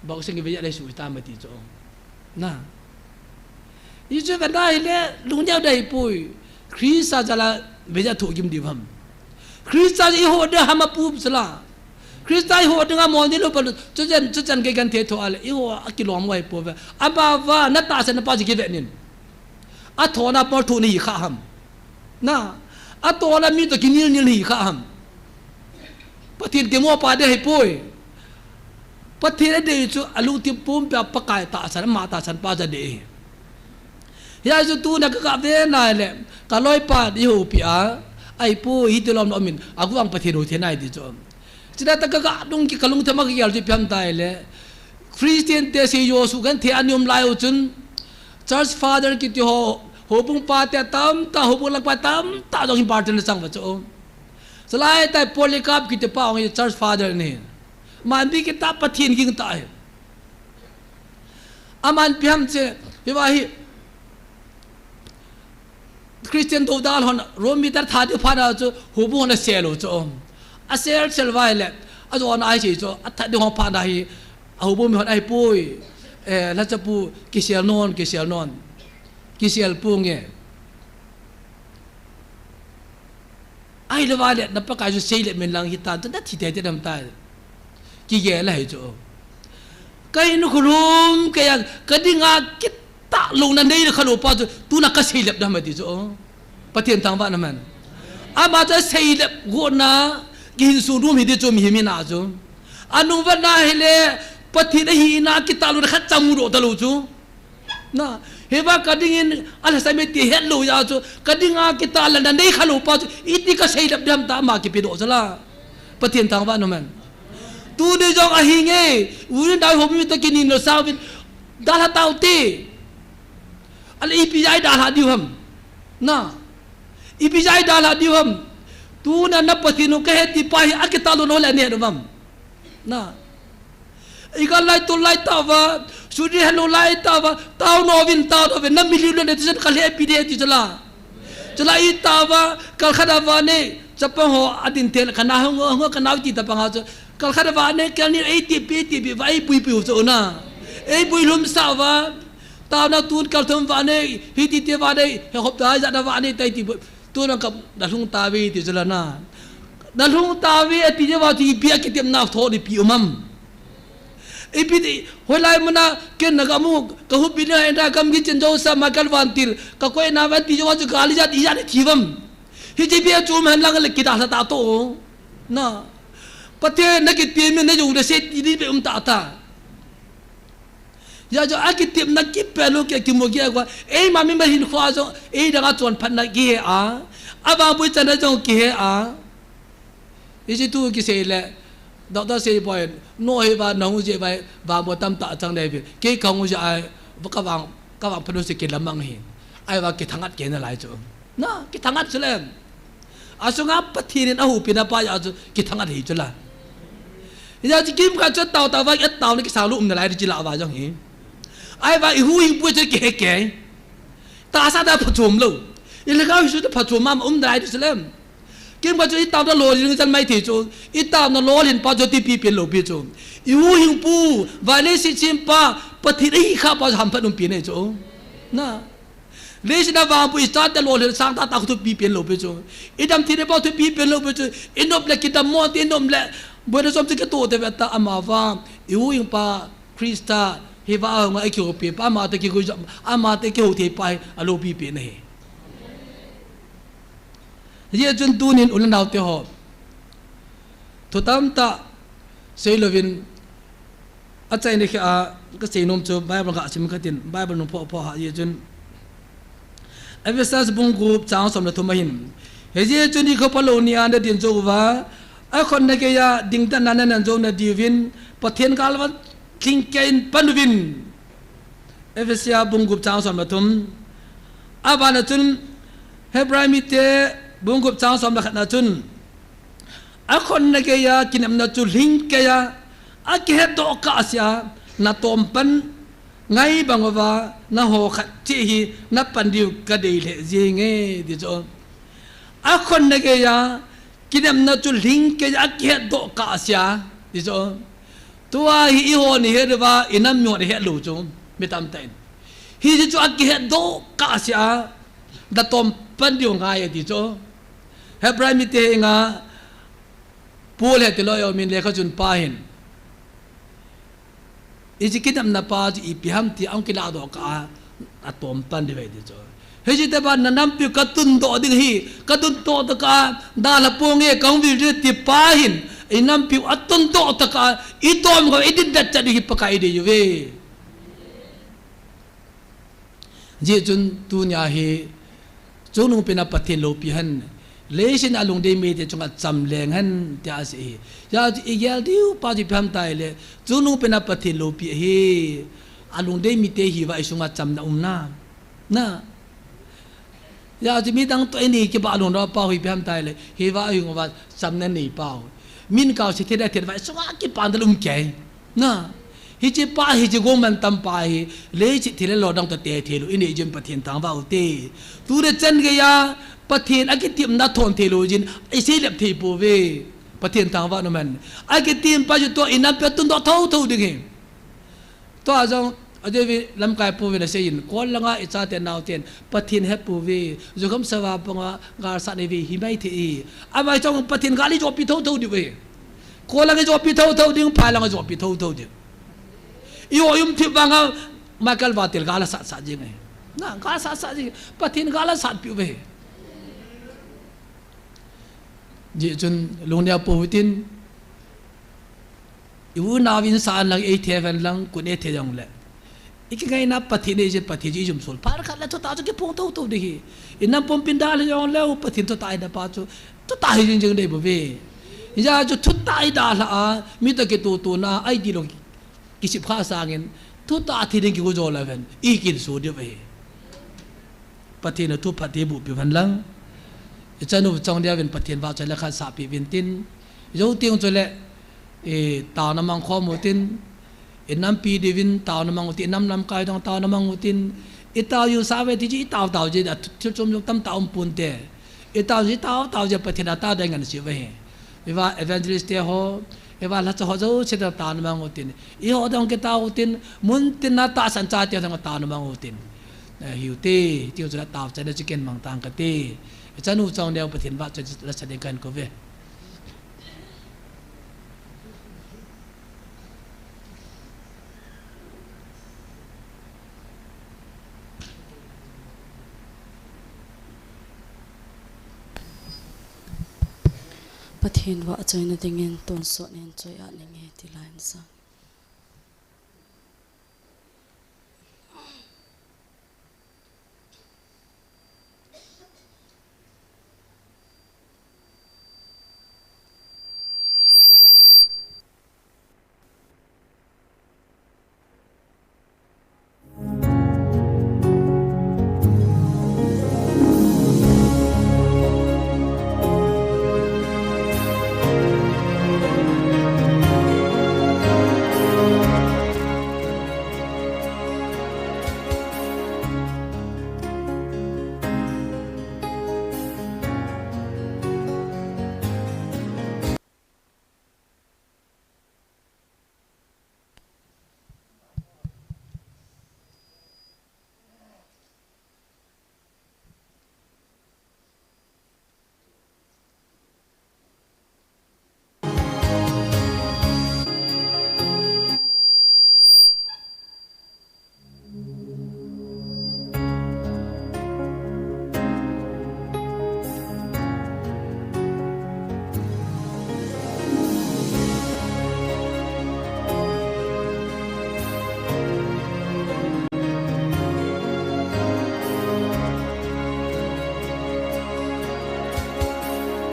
boxing ve ya le su ta ma ti cho. Na. I chu ve na hi le, lung neo dai pui. Christa jala ve ya thu gim di vam. Christa i ho de hama pu sala. Christa i ho de nga mo ni lo pa lu. Chu jan, chu jan ke gan the tho ale. I ho a ki lom wai po ve. Aba va, na ta se na pa ji ki ve nin. A thona por thu ni kha ham. Na, a thona mi to ki nil nil ni kha ham. Pathen te mo pa de hai poi. Pathen a de chu a lu ti pum pa Pakai ta san ma ta san pa ja de. Ya chu tu na ka ka ve na le. Ka loi pa di ho pi a. Ai poi hi ti lom lom min. A guang Pathen ho the nai di chu. Chida ta ka ka dung ki ka lung thema ki yal ti piam tai le. Christian te se yo su kan the anium lai u chun. Church father ki ti ho, ho bung pa te tam ta, ho bung lak pa tam ta, dong hi barten sang va cho. Salai tai Polycarp ki ti pa ong church father ni. Man bi ki ta Pathen ging ta he. Aman piam che, hi va hi. Christian do dal hon Rome mi tar tha di pha da chu hu bu hon a sel u chu. A sel sel vai le a jo na ai chi chu a tha di hon pha da hi a hu bu mi hon ai pui. Eh, la cha pu ki sel non, ki sel non. Ki sel pu nge. Ai le vai le na Pakai chu sei le min lang hi ta na thi te te dam ta. Ki ge la hi chu. Ka in khulum ke ya ka dinga ki ta lo na nei le kha lo pa chu, tu na ka seilep da ma ti chu. Pathen thangvah na man. Ama chu seilep go na, ki hin su dum hi di chu mi hi mi na chu. Anung va na hi le, Pathen a hi na ki ta lo na khat cha mu do ta lo chu. Na, hi va ka ding in, a la sa me ti het lo ya chu, ka dinga ki ta la na nei kha lo pa chu, i ti ka seilep dam ta ma ki pi do chu la. Pathen thangvah na man. Tu ni jong a hi nge, u ni dai ho mi ta ki ni no sa vin, da la tau ti. Ala ipi jai dalha diu ham. Na. Ipi jai dalha diu ham. Tu na na Pathen u ka he ti pa hi a ki ta lo no le ne no vam. Na. I ka lai tu lai ta va, su di he lo lai ta va, tau no vin tau no vin, na mi liu le ne ti sen ka le pi de ti chala. Chala i ta va, kal kha da va ne, chapang ho a din tel ka na hong hong ka na ti ta pa nga chu. Kal khat a vah nei, kal ni a eighty pi, eighty pi, va eipui pui u chu na. Eipui lhum sa va. Taona tun kal thum vah nei, hiti ti vah nei, he hop ta ja na vah nei, tai ti bu. Tun ang kap, na lhung ta ve ti chu la na. Na lhung ta ve, ati je va ti pi a kitepna tho ni pi um am. Ipi ti, hoilai muna, ken na ga mu, ka hup bi na, enda gam gi chen jo sa, ma kal van til, ka koi na van ti jo va chu ka li jat, i jat thi vam. Hiche bia chu um hen lang le kidalha ta to. Na. Pathen na kitepna na jong le se ti di be um ta ta. Hijeh chun akitepna kipel u kei kimu kei a, eima mimal hinkho a jong, ei dang a chonphatna kihe a, avangpui channa jong kihe a. Hiche tu kisei le, doctor sei poi, no hi va, na hung jeh va, vangboh tamtah chang dei ve. Kei ka hung jeh a, va ka vang, ka vangphat u se kilamang hi. Ahivang kithangat kei nalai chu. Na, kithangat chu le. Asunga Pathen in ahupina pa jeh chu, kithangat hi chu la. Hijeh chun kimkhat chu tao tao va, et tao na kisang lou um nalai di chu la va jong hi. Ahivang i huhhingpu chu kihe kei. Tahsa ta phachom lou. I lhagao hi su ta phachom ma um nalai di chu le. Kimkhat chu i taona lolhin chan mai thei chu, i taona lolhin pa chu tipi pen lou pi chu. I huhhingpu, vai leiset sempa, Pathen ahi kha pa chu hamphat um pi nei chu. Na. Leiset a vangpui i chate lolhin sang tah tah thupi pen lou pi chu. I dam thei pa thupi pen lou pi chu. I nop le kidam mo ti, i nop le boina som chu kitoh te ve ta ama vang. I huhhingpa, Christa, hi va a hung a i kihoupi pa, ama te kigui jom, ama te kihou thei pa hi aloupi pen ahi. Hijeh chun tunin u le nao te ho, thu tamtah sei louvin, achaina khat a ka sei nom chu Bible ka sim khat in, Bible nung phoh phoh ha jeh chun, Ephesus bung gup chang som le thum ahin, hijeh chun nikho phalou ni a na din jou uva, akhonna geiya dingtah na na neijou na diuvin, Pathen galva lhingkeiya pan uvin. Ephesia bung gup chang som le thum. Abana chun Hebrai mite bung gup chang som le khat na chun, akhonna geiya kinepna chu lhingkeiya, akihetdoh kahsea, na tom pan ngai bang uva, nangho khat cheh hi na pan diu ka dei lheh jenge, ti chu. Akhonna geiya, kinepna chu lhingkeiya, akihetdoh kahsea, ti chu. Tua hi eiho ni het uva, i nam mi hon het lou chu, mi tamtah in. Hiche chu akihetdoh kahsea, na tom pan diu ngai e ti chu. Hebrai mite henga, Paul heti loi o min lekha chun pa hin. Hiche kinepna pa chu ipi ham ti ahung kiladoh kah a, atom pan diu ve ti chu. Hiche te pa na nampiu ka tundoh ding ahi, ka tundoh tokah a, dalha ponge ka hung vil ding ti pa hin, i nampiu atundoh tokah a, i tom kah a, i dindet chat ding hi Pakai i dei uve. Hijeh chun tunia hi, chungnungpena Pathen loupi hen, leiset a lungdei mite chunga cham leng hen, tia asei hi. Hijeh chun i gel diu pa chu ipi ham itile, chungnungpena Pathen loupi ahi, alungdei mite hiva i sunga chamna umna. Na. Hijeh chun midang toh i nei kibah lungdon pau hi ipi ham itile, hiva i hung uva chamna nei pau. Min kau se thei le thei va i sunga kipana lum kei. Na, hiche pa, hiche gong mantam pa hi, leiset thil le lo dang toh tethei lou, i nei jin Pathen thangvah u te. Tu le chan geiya, Pathen akitepna thon thei lou jin, i seilep thei pouve. Pathen thangvah nom hen. Akitep pa chu tua i nampi atundoh thotho ding hi. Tua jong, a David lamkai pu vin asei in, kol langa i chate naoten, Pathen he pouve, jukham sava panga, galsat nei ve, hi mai thei hi. Amai chong Pathen gal i jopi thotho diu ve. Kol lang i jopi thotho ding, phai lang i jopi thotho ding. I o um thip vanga, Michael Vatil gal asat sat jing e. Na, gal sat sat jing. Pathen gal asat piu ve. Hijeh chun, lungneo pou hitin, i unau in sa an lang, ei the ven lang, kun ei the jong le. I kingaina Pathen nei jin Pathen chu i jum sol. Phat khat le thutah chu kiphong thotho ding hi. I nam pumpin dalha jong le, Pathen thutah i dalha pa chu. Thutah hi jing jing dei bou ve. Hijeh chun thutah i dalha a, mi toh kitoh tona, a i dilou kisip kha sangin, thutah thi ding kigo jo le ven. I kin so diu ve. Pathen a thu phatthei boh piu hen lang. I chanu chong dia vin Pathen vahchoi le khat sahpi vin tin. Jou teng chule, i taona mang khom u tin. I nampi diuvin taona mang u tin, i nam lamkai dong taona mang u tin. I tao jing sa ve ti chu i tao tao jeh a thil chom jong tamtah um pon te. I tao jing tao tao jeh a Pathen a tao ding ngan si ve. I va evangelist te ho, Hiva lhacha ho jouse toh tao mang utin. Eiho toh kitao utin, mun tina tahsan chate toh tao mang utin. Eh, hiu te, tiu chu la tao chai na chicken mang tang kate. Ichanu chang neo Pathen vahchoi lasa ding kahin kou ve. Pathen vahchoina dingin tonsot in choi-at inge ti laiyin sa.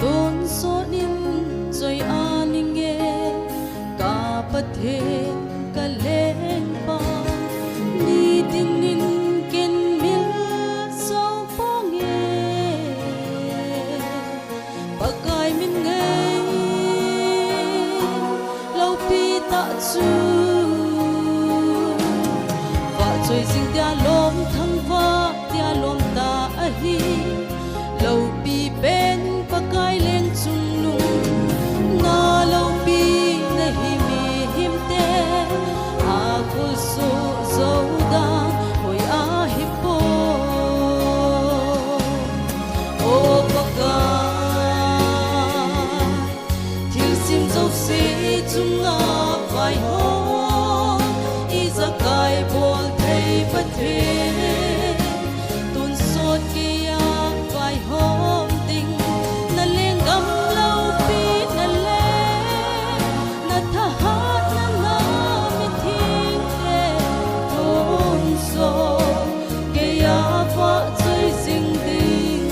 Tonsot in choi-at inge ka Pathen ka lengpa, nitin in ken milso ponge. Pakai min ngei loupi tah chu vahchoi jing dia lom thangvah dia lom ta ahi. Loupi pen Pakai leng chungnung na loupi na hi mihemte a kholso jou dan hoi ahi poi. O Pakai, thilsem jouse chunga vaihom, ijakai bol thei Pathen, tonsot keiya vaihom ding, na lenggam loupi na le na thahatna na mithengte tonsot keiya vahchoi jing ding.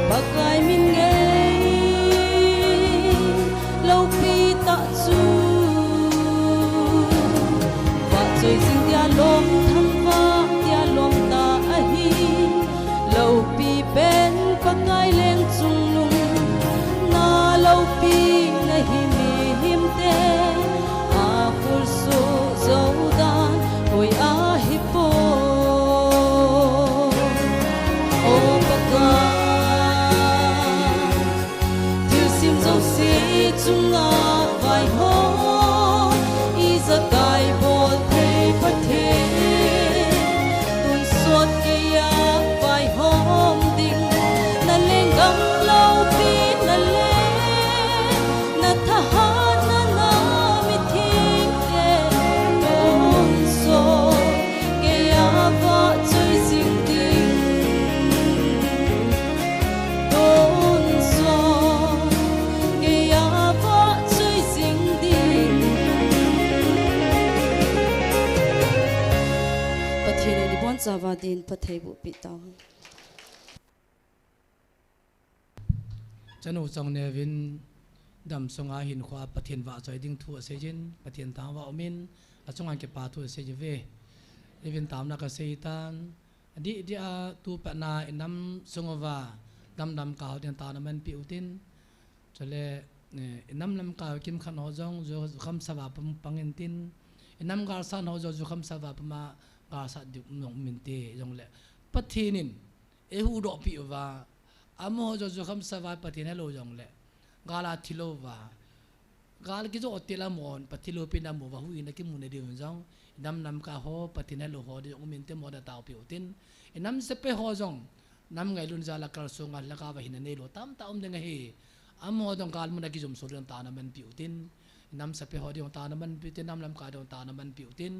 Pakai min ngei loupi tah chu vahchoi jing dia lom thangvah dia lom tah ahi. Loupi pen Pakai leng chungnung na loupi na hi mihemte a khulsu zo dan hoi ahi po. O Pakai, thilsim jouse chunga vaihom, ijakai bol thei Pathen, tonsot keiya vaihom ding, na lenggam loupi na le, na thahatna na mithengte tonsot keiya vahchoi jing ding. Tonsot keiya vahchoi jing ding. Pathen in ibonchauva din phatthei bohpeh tauhen. Chanu Chongneo vin damsunga hinkhoa Pathen vahchoi ding thu aseijin, Pathen thangvah umin, achunga kipa thu aseijuve. Ivin tamna kaseitan, adih dia tupet na inam sunguva damdam kah ho ding taona manpeh utin, chule, eh, inam lamkai kimkhat ho jong ju-, jukham sava pum pang intin, inam galsat ho jong jukham sava puma galsat ding jong uminte jongle, Pathen in eihuhdohpeh uva, amaho jong jukham sava Pathen helou jongle, gal a thilouva, gal kijoh til amahon Pathen loupina amuva huhhingna kimu na diuvin jong, inam lamkai ho Pathen helou ho ding jong uminte mo da taopeh utin, inam sepai ho jong nam ngailutna jal a kalsonga lhagao va hinna neilou tamtah um ding ahi. Amaho jong gal muna kijumso ding taona manpeh utin, inam sepai ho ding taona manpeh utin, nam lamkai ding taona manpeh utin,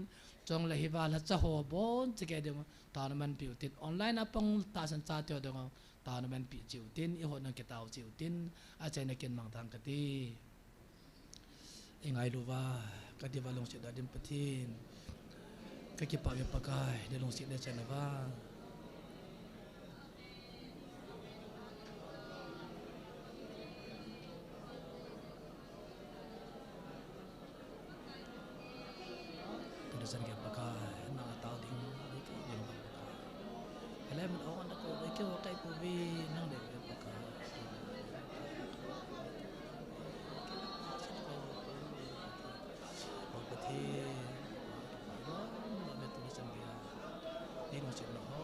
chule hiva lhacha ho bonchauva ding taona manpeh utin, online a pang tahsan chate ho ding taona manpeh cheh utin, eiho nang kitao cheh utin, achaina kin mangthang kate. Ingailuva kadiuva lungsetna dim Pathen, kakipah uve Pakai, nalungsetna chaina vang. Tuni chan gei Pakai, na tao ding, ding Pakai. Helai mun awan na ko, dei keiho kai pouve, nang dei ve Pakai. O Pathen, Pakai, tuni chan gei, dei lungsetna ho,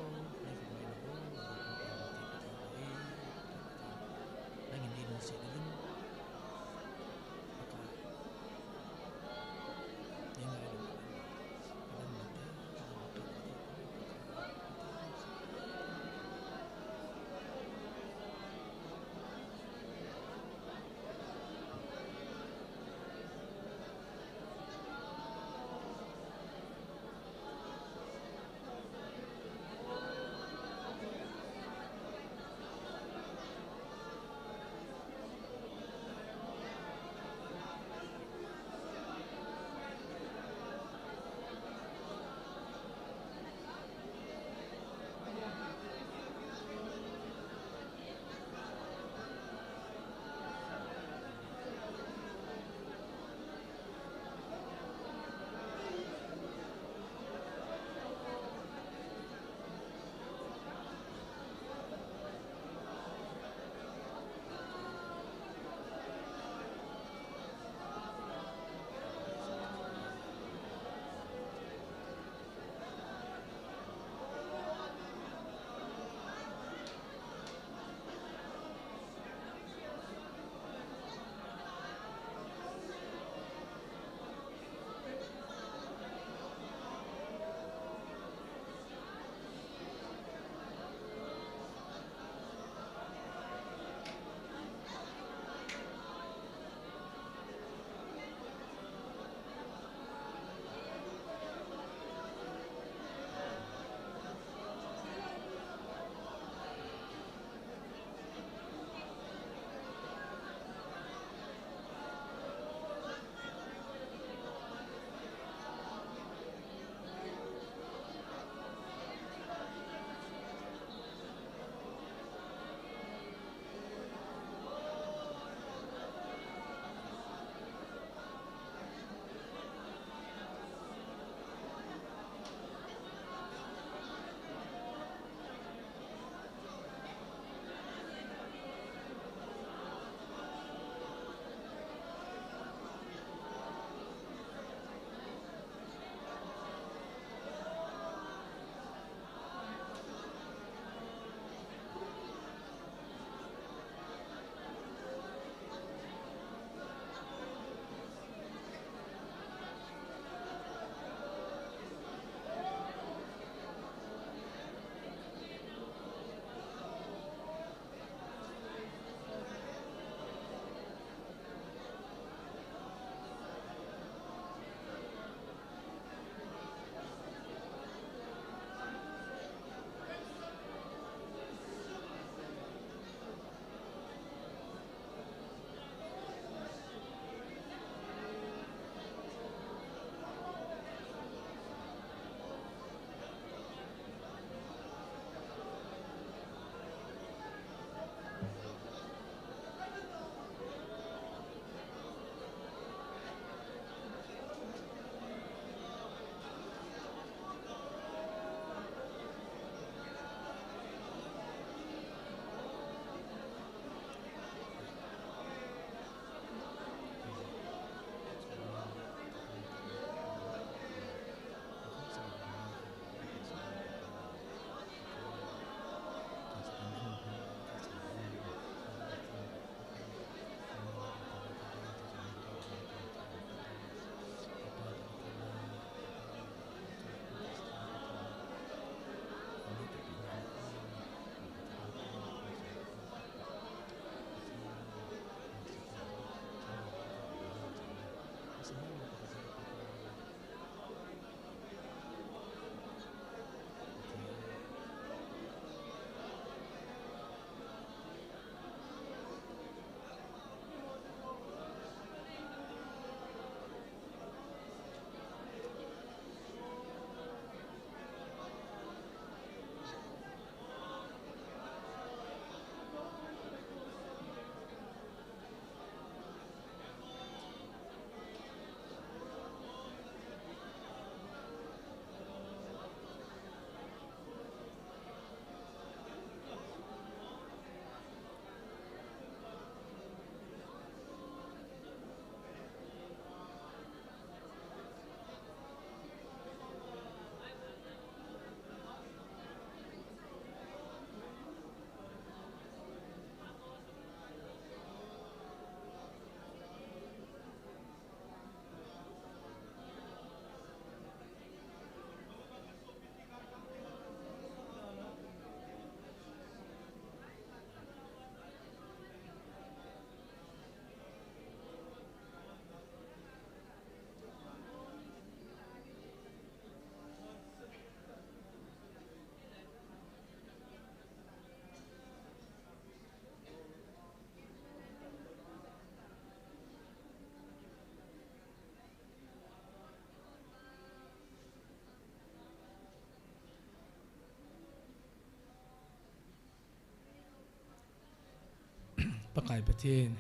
Pakai Pathen,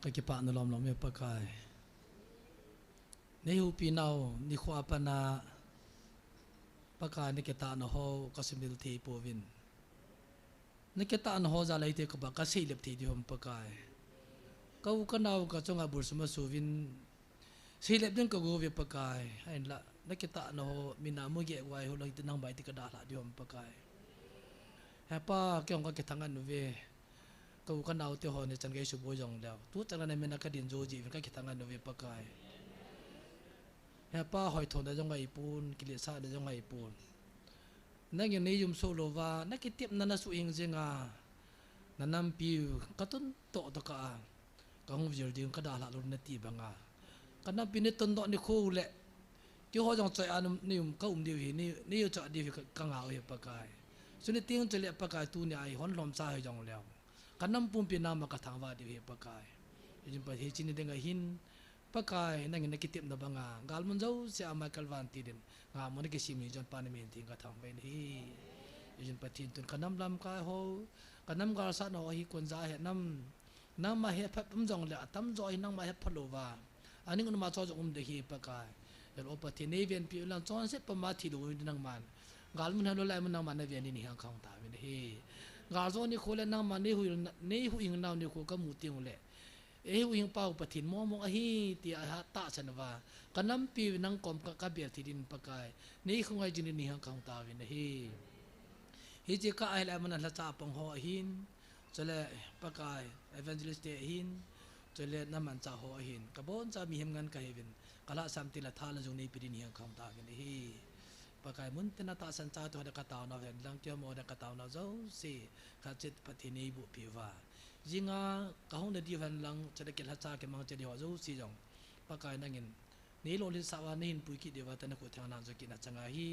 kakipah na lom lom e Pakai. Nei huhpi nau nikho a pat a Pakai, na kitahna ho ka sumil thei pouvin. Na kitahna ho jal a hiti ka ba ka seilep thei diu ham Pakai. Ka u ka nau ka chunga bul sum a suvin seilep ding ka go uve Pakai. Ahinla na kitahna ho mina mu geh uva eiho lang hiti nangma hiti ka dalha diu ham Pakai. He Pa, kei jong ka kithang an uve. Ka u ka nau te ho ni chan ka isuboi jong leu, tu chan a na min a ka ding jou jeh uvin ka kithang an uve Pakai. He Pa, hoithona jong ahipon, kiletsahna jong ahipon. Nangin nei jumso louva, na kitepna na suhhing jing a, na nampiu ka tun toh toh kah a ka hung vil ding ka dalha lou na ti bang a, ka nampi nei tun doh nikho u le, keiho jong choi a nei um, ka um diu hi, nei, nei u choi diu hi ka, ka ngah u hi Pakai. Chuni teng chule Pakai, tuni a hi hon lhomcha hi jong leu, ka nam pumpi nangma ka thangvah diu hi Pakai. Hijeh in Pathen, hiche ni ding a hin Pakai, nangin na kitepna bang a galmun jouse a Michael Vantil in ngahmun a kisem hi jong Pa na min theng ka thangvah in ahi. Hijeh in Pathen, tun ka nam lamkai ho, ka nam galsatna ho hi kon ja he nam, nangma hepha um jong le atamjo hi nangma hepha louva, aning um a cho jong um ding ahi Pakai. Hel o Pathen, nei venpi u lang chonset puma thi lou u nangman, galmun helou laimun nangman na ven ding ni hang khang tauvin ahi. Gal jo nikho le nangma nei huhhing, nei huhhing nau nikho ka mu teng u le, ei huhhing pau Pathen mong mong ahi ti a ha tahsan uva, ka nampi nang kom ka, ka bel thei ding Pakai, nei khongai jing ding ni hang khang tauvin ahi. Hiche kah a hi laimun a lhacha pang ho ahin, chule Pakai, evangelist te ahin, chule na manchah ho ahin, ka boncha mihem ngen ka hiuvin, ka lhahsam teng le thalheng jong nei pe ding ni hang khang tauvin ahi. Pakai, mun tin a tahsan cha te ho dia ka taona u hen lang, keiho mo dia ka taona u jouse khat cheh Pathen nei bohpi uva, jing a ka hung na diu hen lang, chule kilhacha kimang cheh diu ho jouse jong Pakai, nangin nei lolhinsah uva, nei hin pui kit diu va, tuni nikho theng a nang jou kit na chang a hi,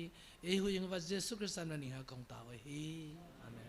ei huhhing uva Jesu Christa min a ni hang khang tauve ahi. Amen.